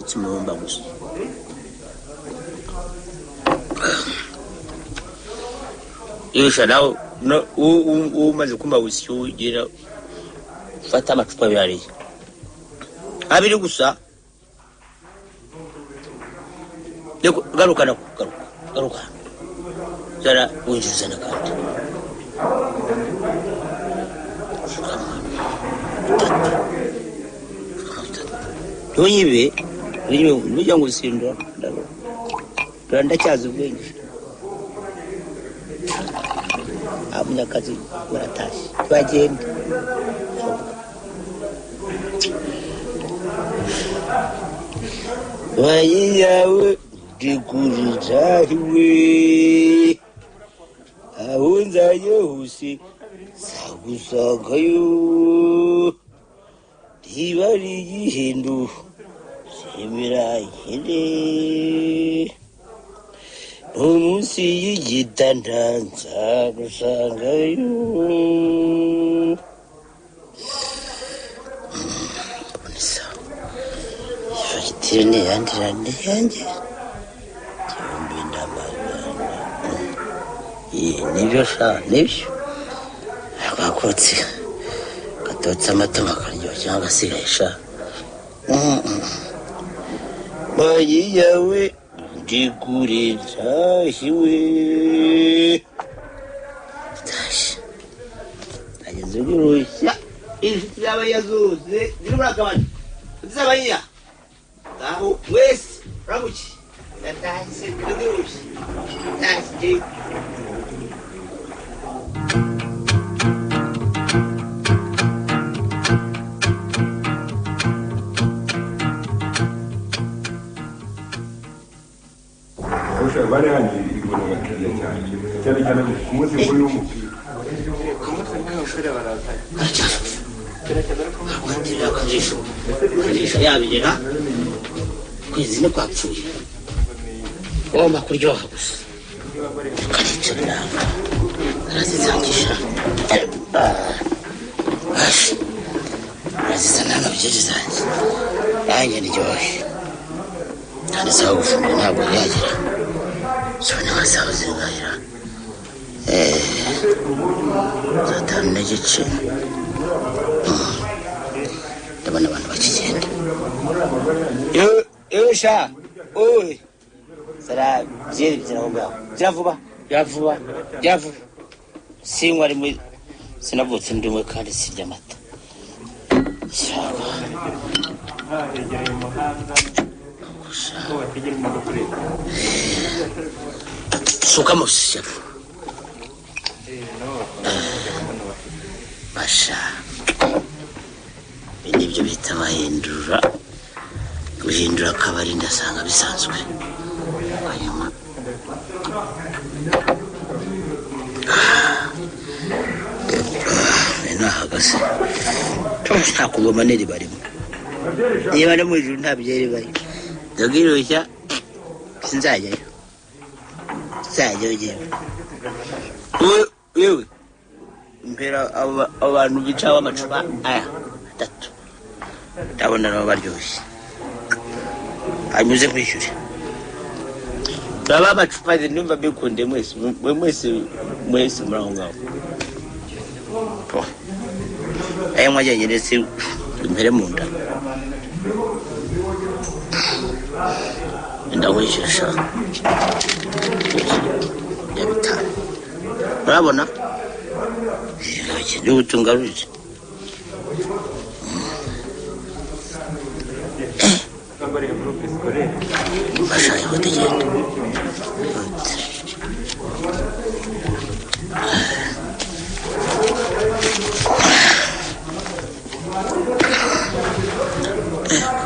ikimurumba gusa. Yosha nawe umaze kumva wisyu ugira ufata amacupa abiri ariya abiri gusa. Garuka nako, garuka garuka zara winjiza nakandi ntunyibe ntujya ngo usindura ndacyaza ubwenge. Munyakazi baratashye bagenda. Bayiyawe ndikuritariwe aho nzajya hose nzagusangayo niba ari igihendo zemera ihene no munsi y'igitanda nzagusangayo. Fagitire ni iyandirane yanjye 1000. Nibyo sha, nibyo akakotse gatotse amatama akaryoha cyangwa agasigaye sha. Mayi yawe ndikuritashyiwe tashye ageze urushya inshuti z'abanya zose ziri muri akabari z'abanya aho wese ramuki ndatashye ndikurushya tashye. Bari hangiriye ibintu bakiriya cyane cyane cyane ku munsi nkuru w'umupira. Yabigera kwezi ni kwapfuye ugomba kuryoha gusa ukaricara inama arazizangisha arazizana hano byeri zanjye nanjye ndyohe kandi sawa gufunga ntabwo yagera sibona nka sawa zingahira saa 5:15. Ndabona abantu bakigenda. Yewe sha oye sara byeri byera aho ngaho bya vuba bya vuba bya vuba sinywa rimwe sinavutse ndi umwe kandi sirya amata. Suka musyafu basha nibyo bita bahindura guhindura akabari ndasanga bisanzwe. Hanyuma nahagaze nta kugoma neri barimo niba no mu ijuru nta byeri barimo ndagirushya sinzajyayo nzajyayo jyewe wewe mpera abantu bicaho amacupa aya atatu ndabona nabo baryoshye hanyuze nkwishyure baba amacupa ndumva mbikunde mwese mwese mwese muri aho ngaho ayo mwajyanye ndetse impere mu nda ndakwishyura sha ya 5 urabona ni utungarurire bashaye batagenda.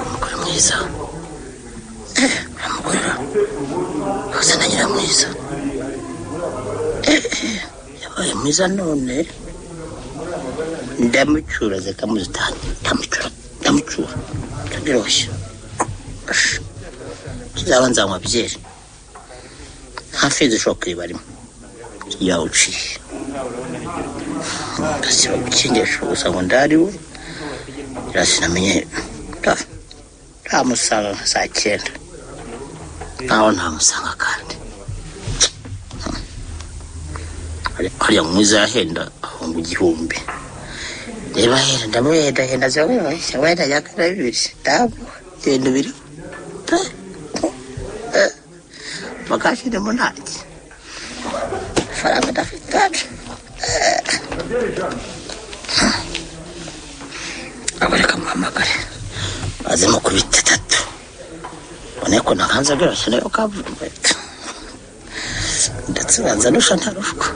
Umugore mwiza amukorera gusa na nyiramwiza yabaye mwiza none ndamucyura zikamuzitanga ndamucyura ndamucyura ndabiroshya kizaba nzanywa byeri Nta feza ushobora kureba rimwe yawuciye ndasiba gukingisha gusa ngo ndariwe sinamenye ntamusanga nka saa 9 ntaho ntamusanga kandi hariya mwiza yahenda ahunga 1000 reba henda ndamuhenda henda wenda yakana 2 ndamuha ibintu biri pe bakashiremo ntacyo faranga ndafite abareka muhamagare aze mukubita 3 ubone ko ntakanze byoroshye nayo kavumbuye ndetse banza nusha ntarushwa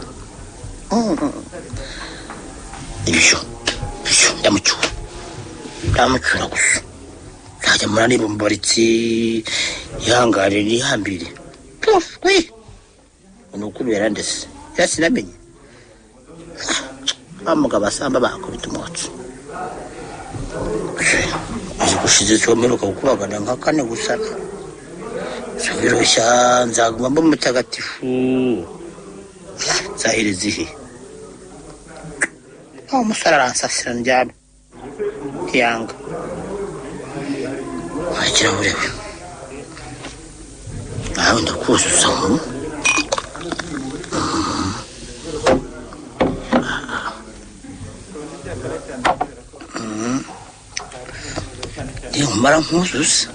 ibyo ndamucyura gusa ntajya muranibumbaritsi ihangare nihambire ni ukubera ndetse sinamenye wa mugabo asamba bakubita umwotsi azi gushize cyo mperuka gukubagana nka 4 gusa biroshya nzaguma mba mutagatifu nzahiriza ihe aho umusore aransasira ndyame ntiyanga ikirahure we nawe ndakuzuza mu nimara nkuzuza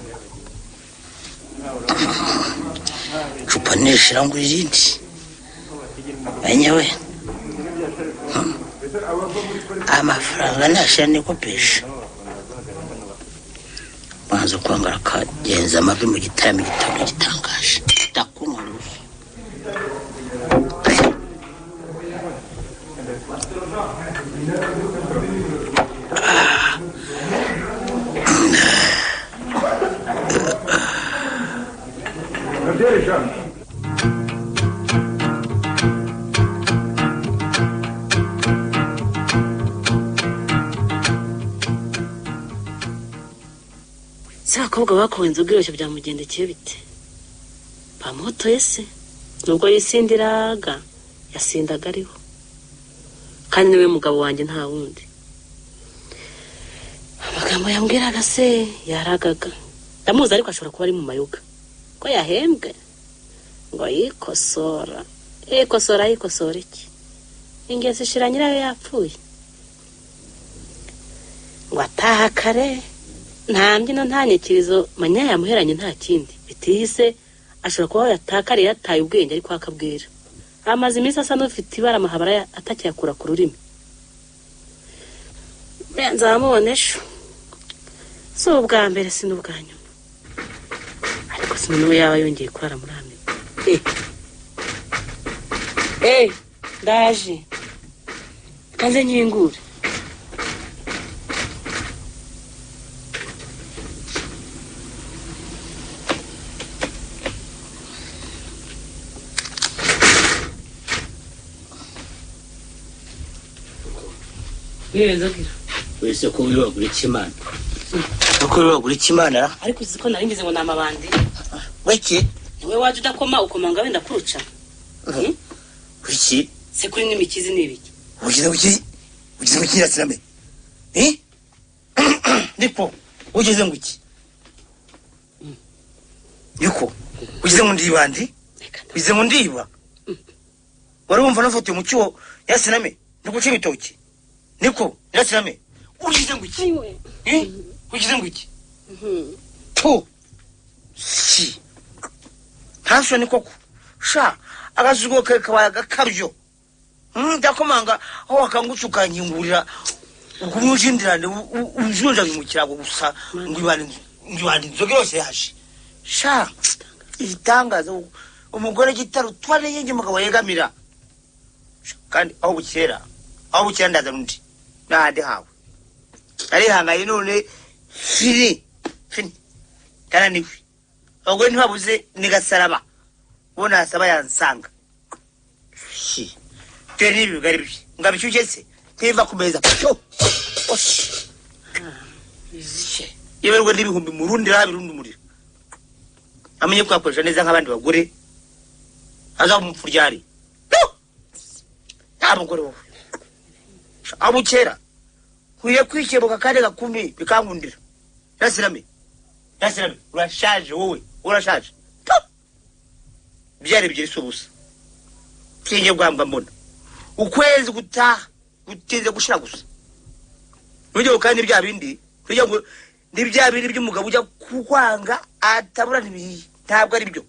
icupa nishira ngo irindi banyewe amafaranga nashira nikopesha banza kwangara kagenza amavi mu gitaramo igitondo gitangaje ndakunywa gusa Se abakobwa bakowe inzoga iroshya byamugendekeye bite? Bamuhotoye se nubwo yisindiraga yasindaga ariho kandi niwe mugabo wanjye nta wundi. Amagambo yambwiraga se yaragaga ndamuzi ariko ashobora kuba ari mu mayoga ko yahembwe ngo yikosora yikosora yikosora iki ingeso ishira nyirayo yapfuye ngo ataha kare nta mbyino nta nyikirizo manya yamuheranye nta kindi bitihise ashobora kuba yatakariye yataye ubwenge ariko akabwira amaze iminsi asa n'ufite ibara amahabara atakiyakura ku rurimi nzamubona ejo si ubwa mbere si n'ubwa nyuma ariko si n'ubu yaba yongeye kurara muri Amerika. Ndaje kanze nkingure. Wese ko wibagura ikimana uko wibagura ikimana ariko uzi ko nari ngize ngo ni amabandi wiki niwe waje udakoma ukomanga wenda kuruca wiki se kuri n'imikizi n'ibiki ugize wiki ugize wiki yatsirame niko ugize ngo iki niko ugize ngo ndibandi ugize ngo ndiba wari wumva nafatiye mu cyuho yasiname nikuca ibitoki niko yasiname ugize ngo iki ugize ngo iki to si ntasho ni koko sha akazugo kabaye agakabyo ndakomanga aho wakangutse ukanyingurira ukumujindirane uzunja mu kirago gusa ngo ibane inzoga yose yaje sha igitangaza umugore gitarutwa n'iyindi mugabo yegamira kandi aho bukera ndaza n'undi n'ahandi hawe arihangaye none fini ndananiwe abagore ntibabuze ni gasaraba uwo nasaba yansanga dore n'ibi bigari bye ngo abishyushye se ntiva ku meza yeberwa n'ibihumbi mu rundi raha birundi umuriro amenye kuyakoresha neza nk'abandi bagore Azaba umupfu ryari? Nta mugore wowe. Abukera nkwiye kwikebuka kandi gakumi bikankundira. Nyirasirame, Nyirasirame, urashaje wowe, urashaje. Byari ebyiri si ubusa. Sinjye bwamba mbona. Ukwezi gutaha gutinze gushira gusa. Nujya kandi bya bindi, nujya ngo ni bya bindi by'umugabo ujya kukwanga atabura ntibihiye. Ntabwo ari byo.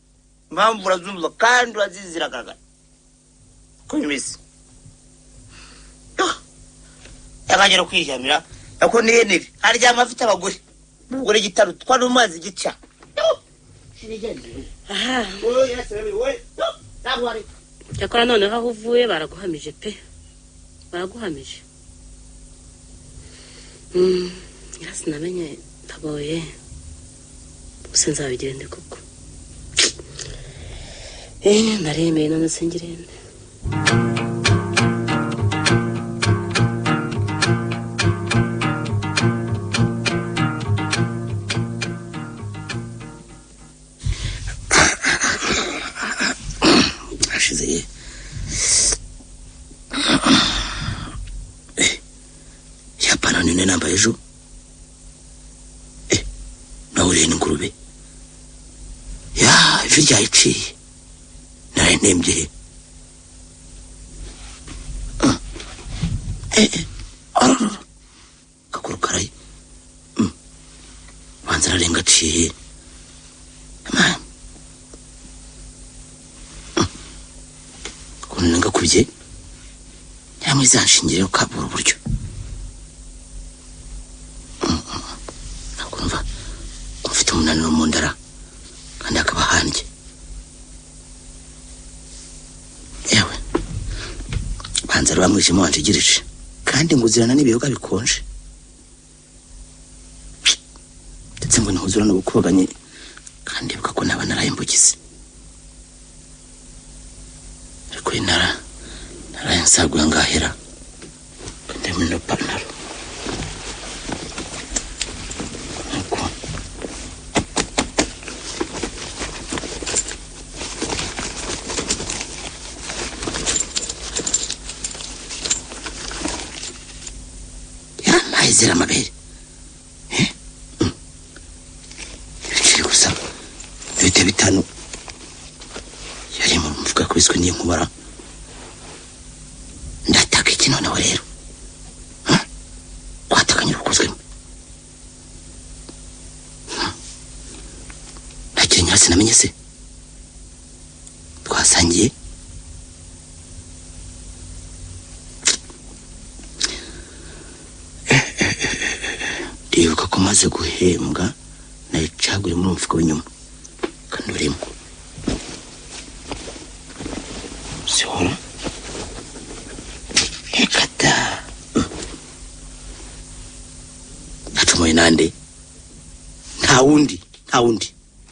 Impamvu urazumva kandi uraziziragaragara. Ko bimeze. Yakagera kwiryamira ako niyenere aryama afite abagore. Umugore gitaro twari umazi gica. Aha. Cyakora noneho aho uvuye baraguhamije pe. Baraguhamije. Nyirasinamenye ndagoye. Gusa nzabigende koko. Naremeye none singirende. Ashize. Yapana nene namba ejo. Nawe n'ingurube. Ya, ivi ryayiciye. Nari ntembye. Kakuru karaye. Banza rarenga aciye. Ama. Ukuntu ngakubye. Nyamwe zanshingire ukabura uburyo. Nakumva mfite umunaniro mu ndara kandi akaba hanjye. Yewe. Banza rwamwijemo wanjigirije. Kandi nguzirana n'ibiyoga bikonje. Ndetse ngo ntuzurana ubukobanye kandi ibuka ko naba narayimbugize. Ariko inara narayansaguye ngahera. Kandi muri pantaro. Nuko zira amabere. Ibiceri gusa bifite 5 yari mu mufuka kubiswe n'iyo nkubara. Ndataka iki noneho rero? Kwatakanye urukozwemo. Ntakiri Nyirasinamenye se? Twasangiye. Ndibuka ko maze guhembwa nayicaguye muri umufuka w'inyuma kandi urimo. Sihora. Ekata. Nacumuye nande? Nta wundi, nta wundi.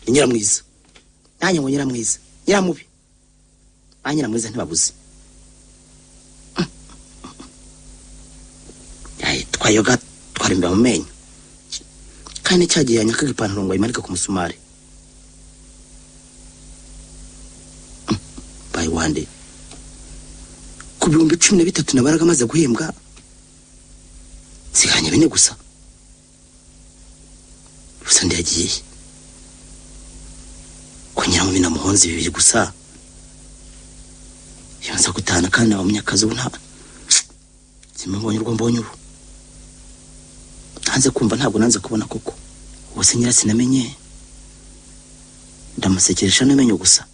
Ni Nyiramwiza. Nanjye ngo Nyiramwiza. Nyiramubi. Ba Nyiramwiza ntibabuze. Yayi twayoga twarimba mu menyo. Kandi cyagiye yanyakaga ipantaro ngo ayimanike ku musumari. Bayi wande. Ku 13,000 nabaraga maze guhembwa. Nsiganye 4 gusa. Gusa ndiyagiye. Ko Nyiramubi na Muhonzi 2 gusa. Iyo nza gutana kandi abamunyakazi ubu nta. Simbonye urwo mbonye ubu. Nanze kumva ntabwo nanze kubona koko. Ubuse Nyirasinamenye ndamusekeresha n'amenyo gusa.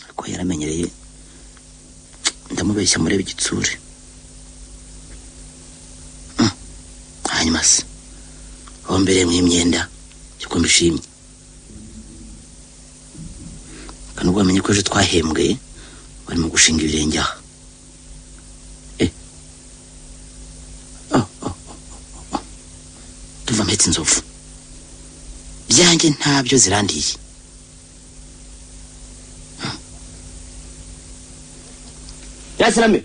Ariko yaramenyereye ndamubeshya murebe igitsure. Hanyuma se aho mbere mw'imyenda cyuko mbishimye. Kandi ubwo bamenye ko ejo twahembwe barimo gushinga ibirenge aha. Tuva mpetse inzovu. Byanjye ntabyo zirandiye. Nyirasiname.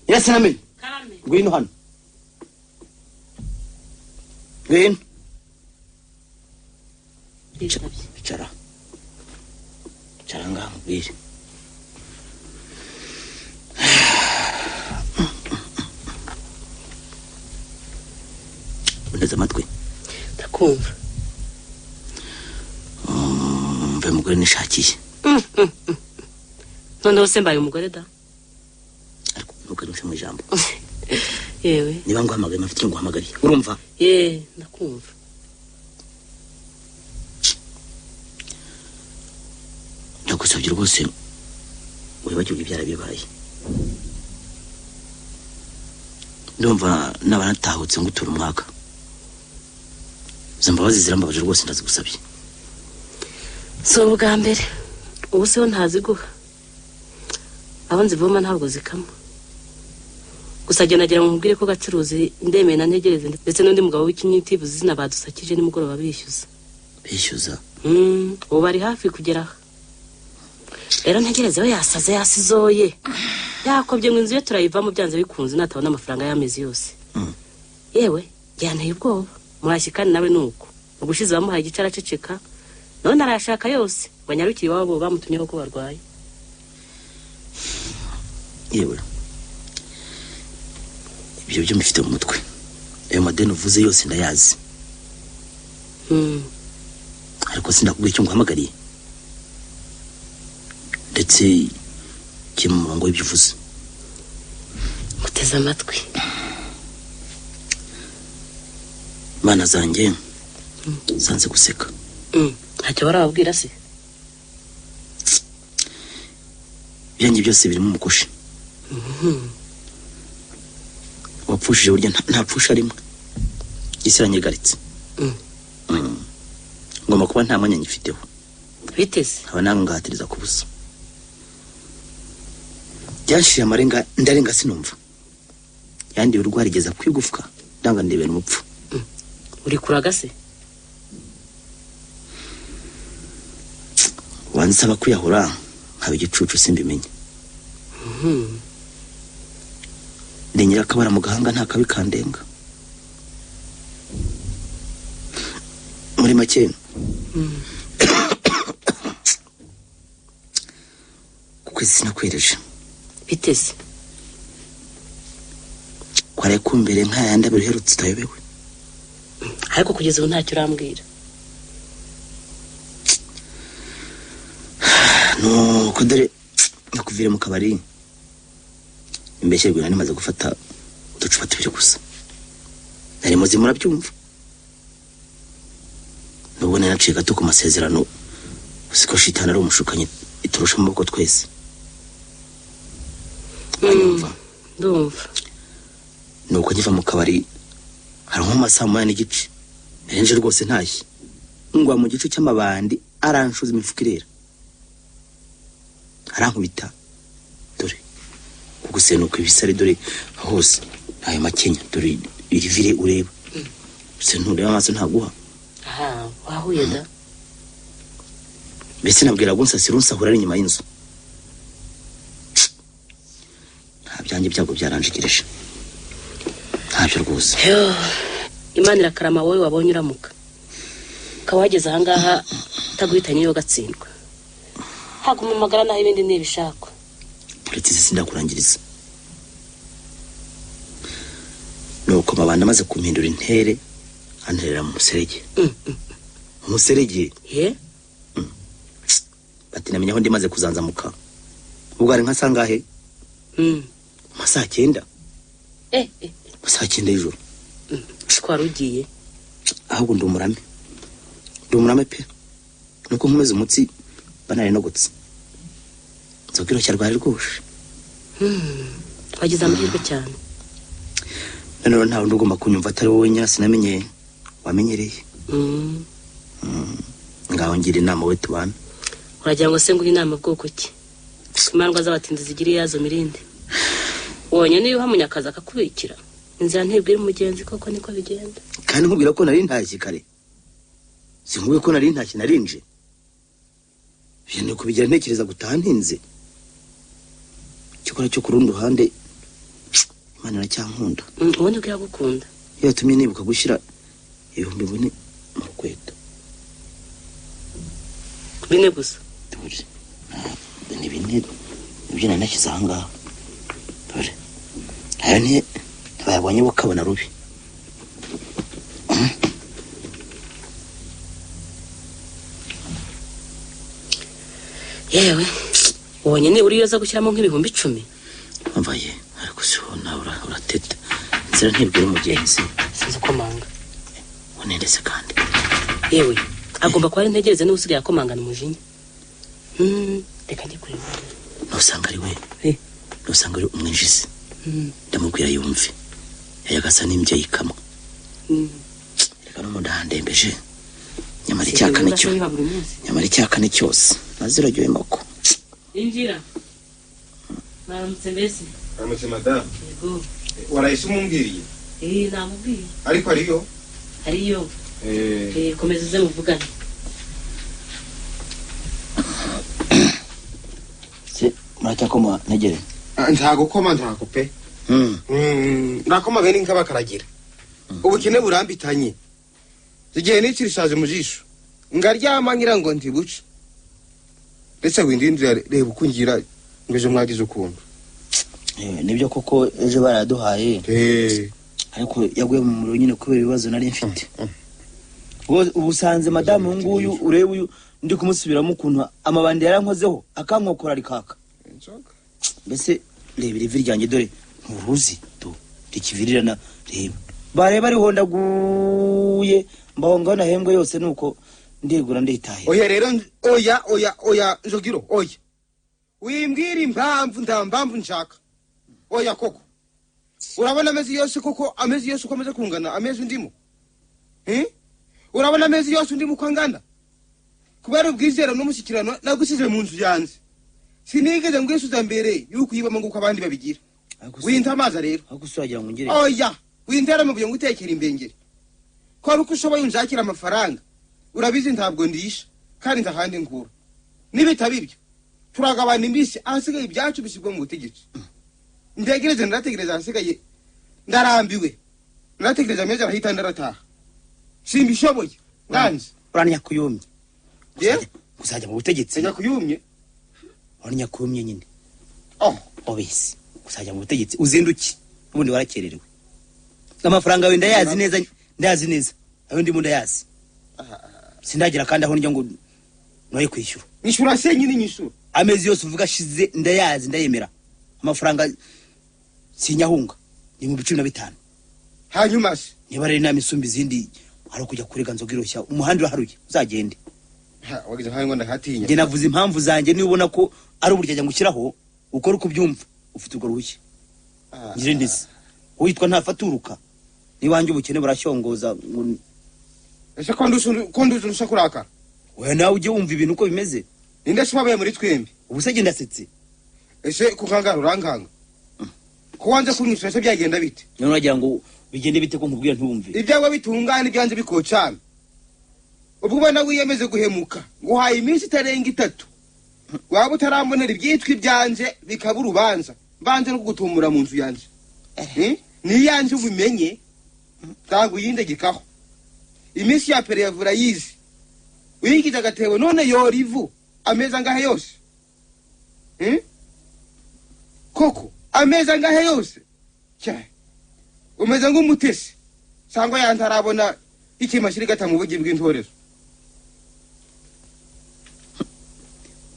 Nyirasiname. Ngwino hano. Ngwino. Icara. Icara ngaha nkubwire. Unteze amatwi? Ndakumva. Mve mugore nishakiye. Noneho se mbaye umugore da? Ariko ntukarushe mu ijambo. Yewe. Niba nguhamagaye mfite icyo nguhamagariye. Urumva? Ye, ndakumva. Ndagusabye rwose wibagirwe ibyarabibaye. Ndumva naba natahutse ngutura umwaka. Izo mbabazi zirambabaje rwose ndazigusabye. Si ubwa mbere. Ubu se ho ntaziguha. Abo nzivoma ntabwo zikama. Gusa jya nagira ngo nkubwire ko gacuruzi ndemeye na ntegereze ndetse n'undi mugabo w'ikinyitivuze izina badusakije nimugoroba bishyuza. Bishyuza? Ubu bari hafi kugera aha. Rero ntegereze we yasaze yasizoye. Yakobye ngo inzu ye turayivamo byanze bikunze natabona amafaranga y'amezi yose. Yewe yanteye ubwoba. Murashyi kandi nawe nuko. Ubushize bamuhaye igice araceceka. None arashaka yose. Banyarukire iwabo bamutumyeho ko barwaye. Yewe. Ibyo byo mbifite mu mutwe. Ayo madeni uvuze yose ndayazi. Ariko sindakubwiye icyo nguhamagariye. Ndetse kiri mu murongo w'ibyo uvuze. Nguteze amatwi. Mana zanjye sanze guseka. Ntacyo barababwira se? Ibyanjye byose birimo umukoshi. Wapfushije burya ntapfusha rimwe. Isi iranyegaritse. Ngomba kuba nta mwanya nyifiteho. Biteze? Aba nange ngahatiriza ku busa. Byanshiriye amarenga ndarenga sinumva. Yandiye urwara igeza kwigufwa ndanga ndebera umupfu. Uri kuraga se? Wansaba kwiyahura nkaba igicucu simbimenye. Ndi nyirakabara mu gahanga nta kabi kandenga. Muri make ku kwezi sinakwereje. Biteze? Kwari kumbere nk'ayandi abiri uherutse utayobewe. Ariko kugeza ubu ntacyo urambwira. Nuko dore nakuvire mu kabari. Imbeshyerwe nari maze gufata uducupa tubiri gusa. Nari muzima urabyumva. Nubwo nari naciye gato ku masezerano, siko shitani ari umushukanyi iturusha amaboko twese. Uranyumva? Ndumva. Nuko nkiva mu kabari hari nko masaha 8:15. Nari rwose ntashye. Ngwa mu gice cy'amabandi aranshuza imifuka irera. Arankubita. Dore kugusenuka ibisare dore hose ayo makenya dore irivire ureba. Se ntureba amaso ntaguha. Aha, wahuye da. Mbese nabwira ngo nsasira unsahura ari inyuma y'inzu. Nta byanjye byago byaranjigirije. Ntabyo rwose. Imana irakarama wowe wabonye uramuka. Ukaba wageze aha ngaha utaguhitanye yo gatsindwa. Haguma amagara naho ibindi ntibishakwa. Uretse sindakurangiriza. Nuko mabanda amaze kumpindura intere anterera mu muserege. Umuserege? Ye? Bati namenye aho ndi maze kuzanzamuka. Ubwo ari nka sangahe? Masaha 9. Masaha 9 y'ijoro. Twari ugiye. Ahubwo ndi umurame. Ndi umurame pe. Nuko nkomeza umutsi banari nogotse. Nzoga iroshya rwari rwuje. Wagize amahirwe cyane. None nta wundi ugomba kunyumva atari wowe nyirasi namenye wamenyereye. Ngaho ngira inama we tubana. Uragira ngo se nguhe inama bwoko ki? Imandwa z'abatinzi zigira iyazo mirinde. Wonye niyo uha munyakazi akakubikira. Inzira ntibwira umugenzi koko niko bigenda. Kandi nkubwira ko nari ntashye kare. Sinkubwiye ko nari ntashye narinje. Ibyo kubigira ntekereza gutaha ntinze. Cyokora cyo ku rundi ruhande Imana iracyankunda. Ubundi bwo iragukunda. Iyo yatumye nibuka gushyira 4,000 mu rukweto. 4 gusa. Dore. Ni bine ibyo nari nashyize aha ngaha. Dore ayo ntibayabonye bo kabona rubi. Yewe ubonye nibura iyo aza gushyiramo nk'ibihumbi 10. Mvaye ariko siho nawe urateta. Inzira ntibwira umugenzi. Sinzi ukomanga. Unendese kandi. Yewe agomba kuba ari ntegereze niba usigaye akomangana umujinya. Reka njye kureba. Nusanga ari we. Nusanga ari umwinjizi. Ndamubwira yumve. Yayagasa n'imbyeyi ikamwa. Reka n'umuntu ahandembeje. Nyamara icyaka nicyo. Nyamara icyaka ni cyose. Naziragiwe mako. Injira. Mwaramutse mbese. Mwaramutse madame. Yego. Warahise umumbwiriye? Namubwiye. Ariko ariyo? Ariyo. Komeza uze muvugane. Se muracyakoma ntegere? Ntagukoma ntako pe. Nakoma bene inka bakaragira. Ubukene burambitanye. Igihe n'ikirishaje mu jisho. Ngaryama ngira ngo ntibuce. Ndetse windindira reba uko ngira ngo ejo mwagize ukuntu. Nibyo koko ejo baraduhaye. Ariko yaguye mu muriro nyine kubera ibibazo nari mfite. Ubusanze madamu nguyu urebe uyu ndi kumusubiramo ukuntu amabandi yarankozeho akankokora rikaka. Mbese reba ivi ryanjye dore nturuzi do rikivirirana reba. Bareba rihondaguye mbaho ngana hembwe yose nuko ndigura nditaye. Oya rero oya oya oya Nzogiro oya. Wimbwira impamvu ndambamvu nshaka. Oya koko. Urabona amezi yose koko amezi yose uko ameze kungana amezi ndimo. Urabona amezi yose ndimo uko angana. Kubera ubwizero n'umushyikirano nagusize mu nzu yanjye. Sinigeze ngwisuza mbere yuko yibamo nguko abandi babigira. Winta amazi rero. Agusuragira ngo ngire. Oya, wintera mu byo ngutekera imbengere. Ko ari uko ushoboye unshakira amafaranga. Urabizi ntabwo ndisha kandi ndahandi nkura. Nibitaba ibyo turagabana imbisi ahasigaye ibyacu bishyirwa mu butegetsi. Ndegereze ndategereza ahasigaye ndarambiwe. Ndategereza amezi arahita ndarataha. Simbishoboye. Ndanze. Uranya kuyumye. Kuzajya mu butegetsi. Njya kuyumye. Uranya kuyumye nyine. Obisi. Kuzajya mu butegetsi uzinduki. Ubundi warakererewe. Amafaranga wenda yazi neza ndayazi neza. Ayo ndimo ndayazi. Sindagira kandi aho njya ngo noye kwishyura. Nishyura se nyine nyishyura. Amezi yose uvuga ashize ndayazi ndayemera. Amafaranga sinyahunga ni mu 15. Hanyuma se niba rero inama isumba izindi ari kujya kurega Nzoga iroshya umuhanda uraharuye uzagende. Wagize nkaho ngo ndahatinya. Njye navuze impamvu zanjye niba ubona ko ari uburyo ngushyiraho ukora uko ubyumva ufite urwo ruhushya. Ngire ndetse witwa ntafaturuka niwanjye ubukene burashyongoza. Ese ko nduzi urusha kurakara? Oya nawe ujye wumva ibintu uko bimeze. Ninde se wabaye muri twembi? Ubu se ndasetse. Ese kukangara urankanga? Ko wanze kunyishyura se byagenda bite? None uragira ngo bigende bite ko nkubwira ntiwumve? Ibyawe bitungana ibyanze bikocana. Ubwo ubona wiyemeze guhemuka nguhaye iminsi itarenga 3. Waba utarambonera ibyitwa ibyanze bikaba urubanza. Mbanze no kugutumura mu nzu yanjye. Niyanze ubimenye ntabwo uyindegekaho. Iminsi ya pere yavura yizi. Uyigize agatebo none yora ivu ameza angahe yose? Koko ameza angahe yose? Cyane. Umeze nk'umutesi sangwa yantarabona ikimashiri gata mu bugi bw'intorezo.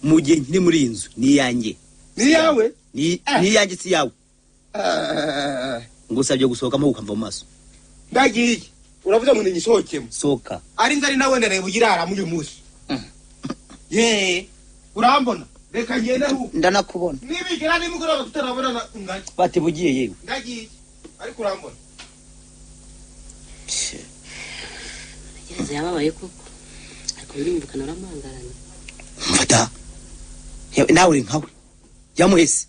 Mu gihe nkiri muri iyi nzu ni iyanjye. Ni iyawe? Ni iyanjye si iyawe. Ngusabye gusohokamo ukamva mu maso. Ndagiye. Uravuze ngo ninyisohokemo. Sohoka. Ari nzari nawe ndareba ugirara muri uyu munsi. Ye, urambona. Reka ngende aho. Ndanakubona. Nibigera nimugoroba tutarabonana ungajye. Bati bugiye yewe. Ndagiye. Ariko urambona. Gereza yababaye koko. Ariko birumvikana uramangaranye. Mfata. Nawe uri nkawe. Yamuhese.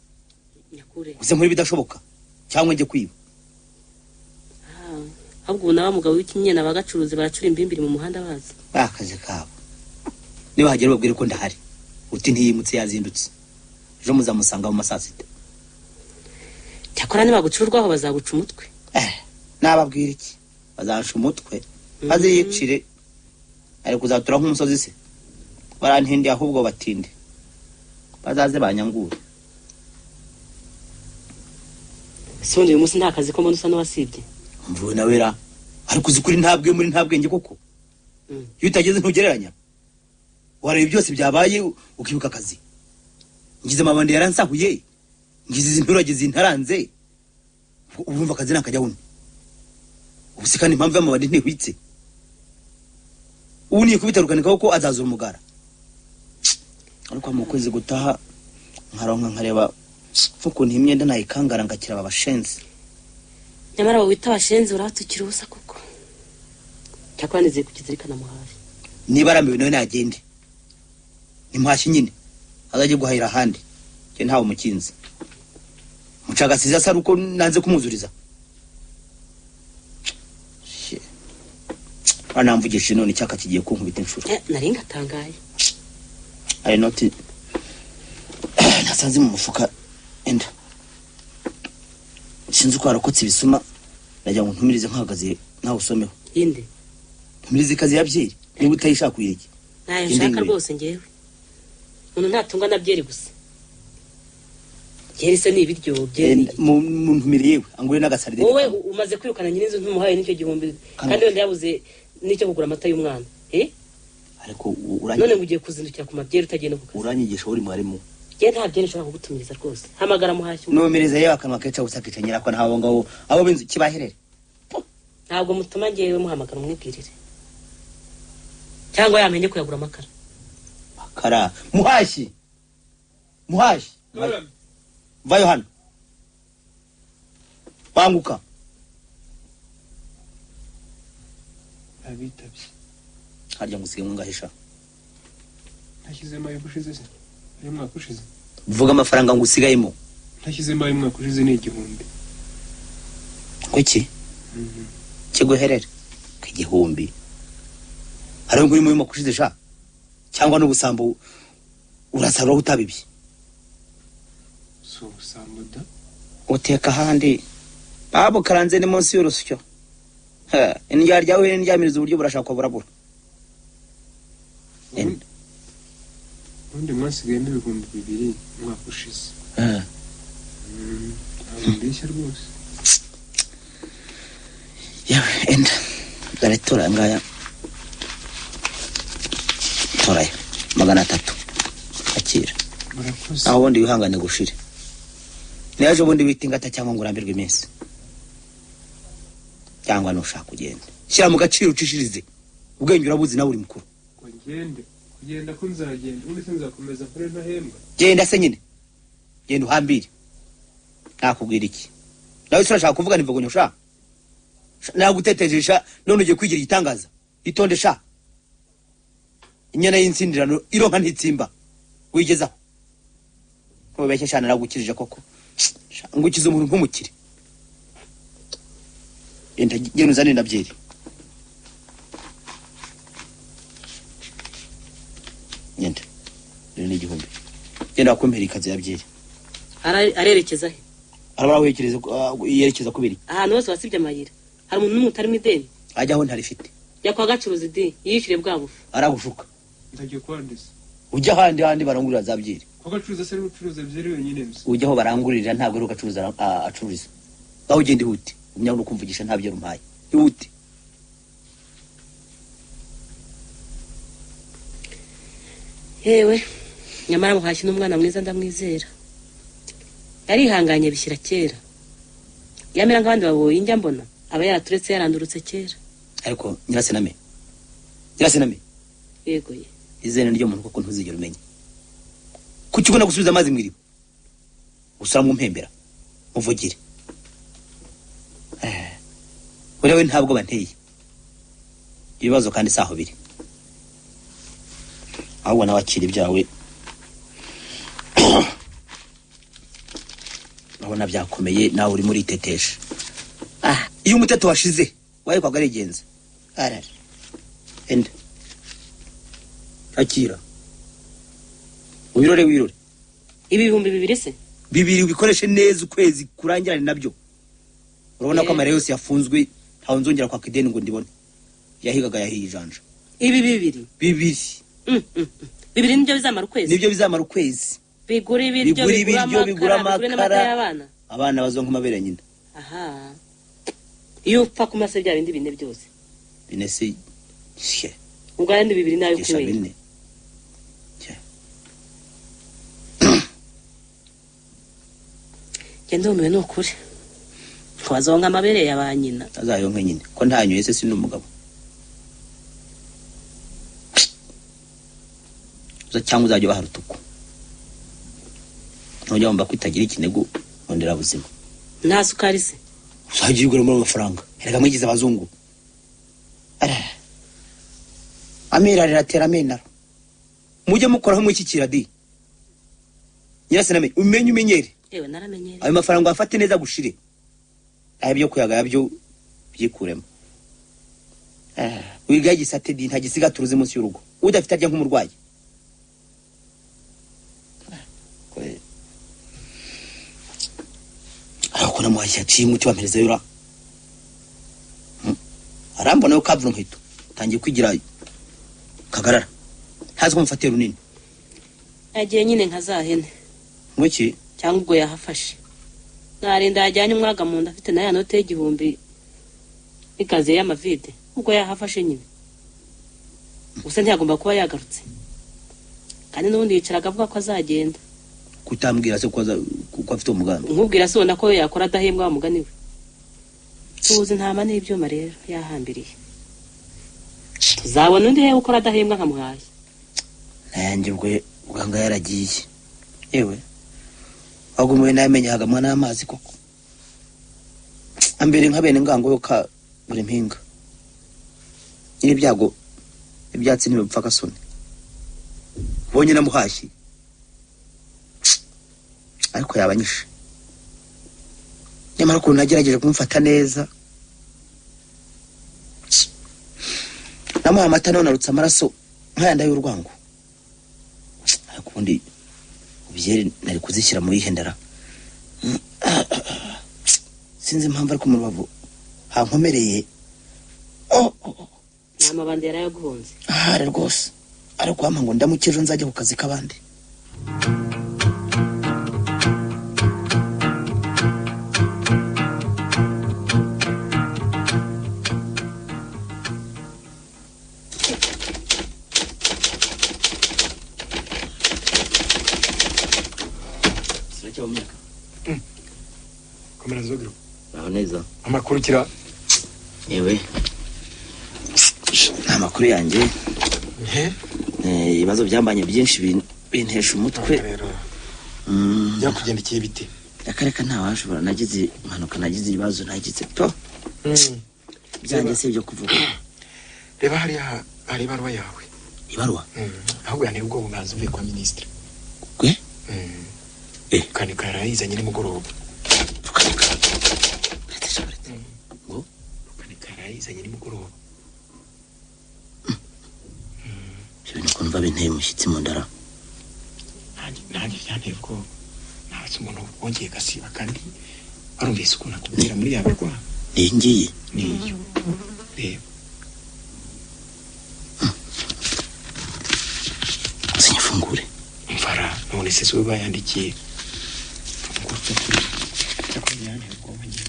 Nyakure. Uze muri bidashoboka cyangwa njye kwiba. Ahubwo ubu nawe mugabo w'ikinyena bagacuruzi baracura imbimbiri mu muhanda bazi. Akazi kabo. Niba hagera babwire ko ndahari. Uti ntiyimutse yazindutse. Ejo muzamusanga mu masaa 6. Cyakora nibagucurwaho bazaguca umutwe. Nababwira iki? Bazaca umutwe. Baziyicire. Ariko uzatura nk'umusozi se. Barantindi ahubwo batinde. Bazaze banyangure. Si ubundi uyu munsi nta kazi ko mbona usa n'uwasibye. Mvuwe nawe ra. Ariko uzi kuri ntabwe muri ntabwenge koko. Iyo utageze ntugereranya. Wareba byose byabaye ukibuka akazi. Ngize amabandi yaransahuye. Ngize izi nturage zintaranze. Urumva akazi nakajya wuno. Ubu se kandi impamvu y'amabandi ntihwitse. Ubu niye kubitarukanika kuko azazura umugara. Ariko mu kwezi gutaha nkaronka nkareba ukuntu imyenda nayikangara ngakira aba bashenzi. Nyamara wowe wita abashenzi urabatukira ubusa koko. Cyakora nizeye kukizirikana Muhashi. Niba arambiwe nawe nagende. Nimuhashye nyine azajye guhahira ahandi. Njye ntawe umukinzi. Mucagasize asa ari uko nanze kumwuzuriza. Anamvugishije none icyaka kigiye kunkubita inshuro. Nari ngatangaye. Ari noti nasanze mu mufuka enda. Sinzi uko harokotse ibisuma, najya ngo ntumirize nkahagaze nawe usomeho. Inde? Ntumirize ikazi ya byeri niba utayishaka uyireke. Ntayo nshaka rwose ngewe. Umuntu ntatunga na byeri gusa. Byeri se ni ibiryo byeri. Mu ntumire yewe angure n'agasaride. Wowe umaze kwirukana nyirinzu ntumuhaye n'icyo gihumbi kandi wenda yabuze n'icyo kugura amata y'umwana. Ariko none ngo ugiye kuzindukira ku mabyeri utagiye no ku kazi. Uranyigisha uri mwarimu. Njye nta byeri nshobora kugutumiriza rwose. Hamagara Muhashyi. Nomereza yewe akanwa keca gusa kica nyirako ntaho ngaho abo b'inzu kibaherere. Ntabwo mutuma ngewe muhamagara umwibwirire. Cyangwa yamenye kuyagura amakara. Makara Muhashyi. Muhashyi. Vayo hano. Banguka. Abitabye. Harya ngusige mungahisha. Ntashyizemo ayo ushize se? Ayo mwaka ushize. Vuga amafaranga ngusigayemo. Ntashyizemo ayo mwaka ushize ni 1000. Kuki? Kiguherere. 1000. Hari ngo urimo mwaka ushize sha? Cyangwa n'ubusambo urasarura utabibye. So ubusambo da. Uteka handi. Babo karanze ni munsi y'urusyo. Ha, indya ryawe n'indyamiriza uburyo burashakwa burabura. Ubundi mwasigayemo 2000 umwaka ushize. Ntabwo mbeshya rwose. Yewe enda dore tora ngaya. Toraya 300. Akira. Murakoze. Aho ubundi wihangane gushire. Naje ubundi wita ingata cyangwa ngo urambirwe iminsi. Cyangwa nushaka kugenda. Shyira mu gaciro ucishirize. Ubwenge urabuzi nawe uri mukuru. Ngo ngende. Kugenda ko nzagenda ubundi sinzakomeza nkore ntahembwa. Genda se nyine. Genda uhambire. Nakubwira iki? Nawe se urashaka kuvuga nivugo sha? Nagutetejesha none ugiye kwigira igitangaza. Itonde sha. Inyana y'insindirano ironka ntitsimba. Wigezaho. Kubeshya shana nagukirije koko. Ngukize umuntu nkumukire. Enda genda uzane ndabyeri. Ngenda. Rero ni 1000. Genda wakumpera ikazi ya byeri. Arerekeza he? Arabara wekereza yerekeza kubiri. Ahantu hose wasibye amayira. Hari umuntu n'umwe utarimo ideni. Ajya aho ntarifite. Jya kwa gacuruzi di yishyure bwa bufu. Aragushuka. Ndagiye kwandisa. Ujya ahandi handi barangurira za byeri. Kwa gacuruza se ucuruza byeri wenyine mse. Ujya aho barangurira ntabwo ari gacuruza acururiza. Aho ugenda ihute. Umenya no kumvugisha nta byeri umpaye. Ihute. Yewe nyamara Muhashyi n'umwana mwiza ndamwizera. Yarihanganye bishyira kera. Yamera nk'abandi baboye njya mbona aba yaraturetse yarandurutse kera. Ariko Nyirasename. Nyirasename. Yego ye. Izina ryo muntu koko ntuzigera umenya. Kuki ubona gusubiza amazi mu iriba? Usura mu mpembera. Muvugire. Uriwe ntabwo banteye. Ibibazo kandi saho biri. Ahubwo nawe akira ibyawe. Urabona byakomeye nawe uri muri tetesha. Iyo umuteto washize wayikwaga arigenza. Arara. Enda. Akira. Wirore wirore. Ibi 2000 se? 2 ubikoreshe neza ukwezi kurangirane nabyo. Urabona ko amare yose yafunzwe ntawe nzongera kwaka ideni ngo ndibone. Yahigaga yahiye ijanja. Ibi 2. 2. 2 nibyo bizamara ukwezi. Nibyo bizamara ukwezi. Bigura ibiryo, bigura amakara, y'abana. Abana bazonka amabere nyina. Aha. Iyo upfa kumase bya bindi bine byose. Bine se she. Ubwo ari bibiri nayo kwinywera. Genda umiwe nukuri. Twazonka amabere ya ba nyina. Azayonka nyine. Ko ntanyoye se sindi umugabo. Uza cyangwa uzajya bahara utuku. Ntujya wumva kwitagira ikinego ondera buzima. Nta sukari se. Uzajya ugura muri amafaranga. Erega mwigize abazungu. Amira riratera amenara. Mujye mukoraho mwikikira di. Nyirasename umenye umenyere. Ewe naramenyere. Ayo mafaranga afate neza gushire. Ayo kuyaga yabyo byikuremo. Wiga gisate di nta gisiga turuze munsi y'urugo. Udafite arya nk'umurwayi. Ariko namuhashya aciye umuti wampereza yura. Arambona yo kavura nkito. Tangiye kwigira kagarara. Ntazi ko mufatiye runini. Agiye nyine nka za hene. Ngwiki? Cyangwa ubwo yahafashe. Narinda yajyanye umwaga mu nda afite na ya note y'igihumbi ikaze y'amavide. Ubwo yahafashe nyine. Gusa ntiyagomba kuba yagarutse. Kandi n'ubundi yicaraga avuga ko azagenda. Kutambwira se ko afite umugambi. Nkubwira se ubona ko yakora adahembwa wa mugani we. Tuzi ntama n'ibyuma rero yahambiriye. Tuzabona undi he ukora adahembwa nkamuhaye. Nanjye ubwo uganga yaragiye. Yewe. Agumuye namenye hagamwa n'amazi koko. Ambere nka bene ngango yo ka buri mpinga. Nyiri byago ibyatsi ntibipfa gasoni. Bonye namuhashye. Ariko yabanyishe. Nyamara ukuntu nagerageje kumufata neza. Namuha amata none arutse amaraso nkayanda y'urwango. Ariko ubundi ubyeri nari kuzishyira muri ihendera. Sinzi impamvu ariko mu rubavu hankomereye. Namabandi yarayaguhonze. Ahari rwose. Ariko wampa ngo ndamuke ejo nzajya ku kazi k'abandi. Komera Nzogero. Aho neza. Amakuru kira. Yewe. Nta makuru yanjye. Ibibazo byambanye byinshi bintesha umutwe. Byakugendekeye bite? Akareka nta washobora, nagize impanuka, nagize ibibazo, nagize to. Byanjye si ibyo kuvuga. Reba hariya hari ibaruwa yawe. Ibaruwa? Ahubwo yanteye ubwoba nganza uvuye kwa minisitiri. Gwe? Rukanika yarayizanye nimugoroba. Rukanika. Uretse. Ngo? Rukanika yarayizanye nimugoroba. Ibyo bintu ukuntu binteye umushyitsi mu ndara. Nanjye byanteye ubwoba. Ntabatse umuntu wongeye gasiba kandi arumvise ukuntu akubwira muri ya barwa. Niyi ngiyi? Niyo. Reba. Sinyafungure. Mvara none se siwe bayandikiye. Fungura kuri. Cyakora byanteye ubwoba ngiye.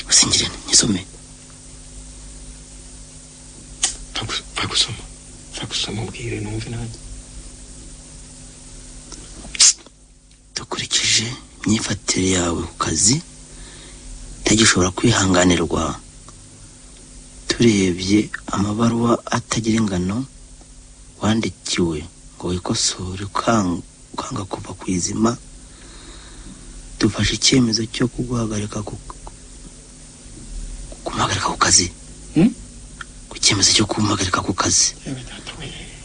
Usingirene nyisome. Pfa gusoma ubwire numve nanjye. Dukurikije imyifatire yawe ku kazi itagishobora kwihanganirwa, turebye amabaruwa atagira ingano wandikiwe ngo wikosore ukanga kuva ku izima, dufashe icyemezo cyo kuguhagarika kumuhagarika ku kazi. Ku cyemezo cyo kumuhagarika ku kazi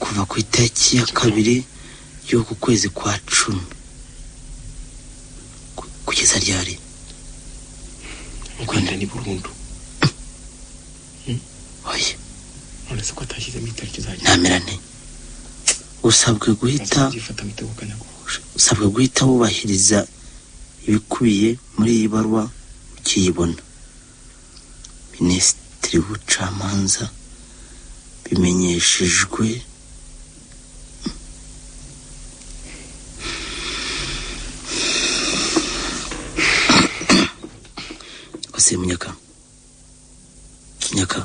kuva ku itariki ya 2 y'uku kwezi kwa 10 kugeza ryari? Ukwenda ni burundu. Oya. None se ko atashyizemo itariki uzajya? Namerane. Usabwe guhita gifata mitego kanyagwa. Usabwa guhita wubahiriza ibikubiye muri iyi baruwa ukiyibona. Minisitiri w'ubucamanza bimenyeshejwe Kose Munyaka, Munyaka,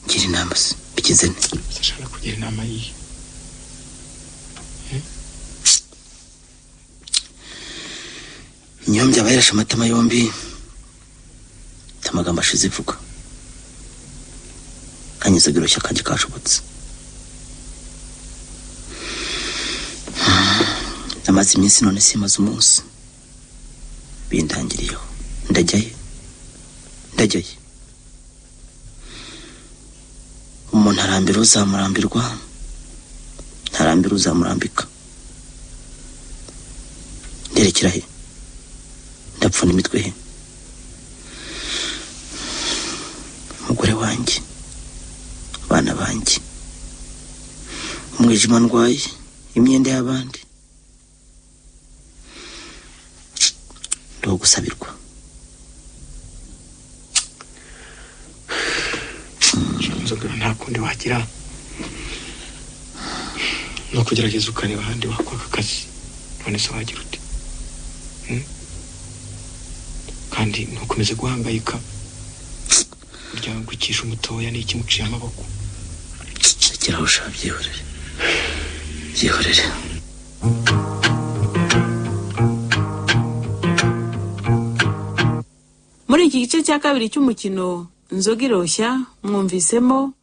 ngira inama se bigenze nte? Sinshaka kugira inama yihe. Inyombya aba yarashe amatama yombi, amagambo ashize ivuga kanyuze biroshya kanjye kashobotse. Namaze iminsi none simaze umunsi, bindangiriyeho. Ndajyayo, ndajyayo. Umuntu arambira uzamurambirwa, ntarambira uzamurambika. Nderekera he? Ndapfuna imitwe he? Umugore wanjye, abana banjye, umwijima ndwaye, imyenda y'abandi, ndogusabirwa. Nzogera nta kundi wagira, no kugerageza ukareba ahandi wakwaka akazi. None se wagira ute? Kandi ntukomeze guhangayika. Burya gukisha umutoya ni ikimuciye amaboko. Rekeraho sha, byihorere, byihorere. Muri iki gice cya kabiri cy'umukino Nzoga Iroshya mwumvisemo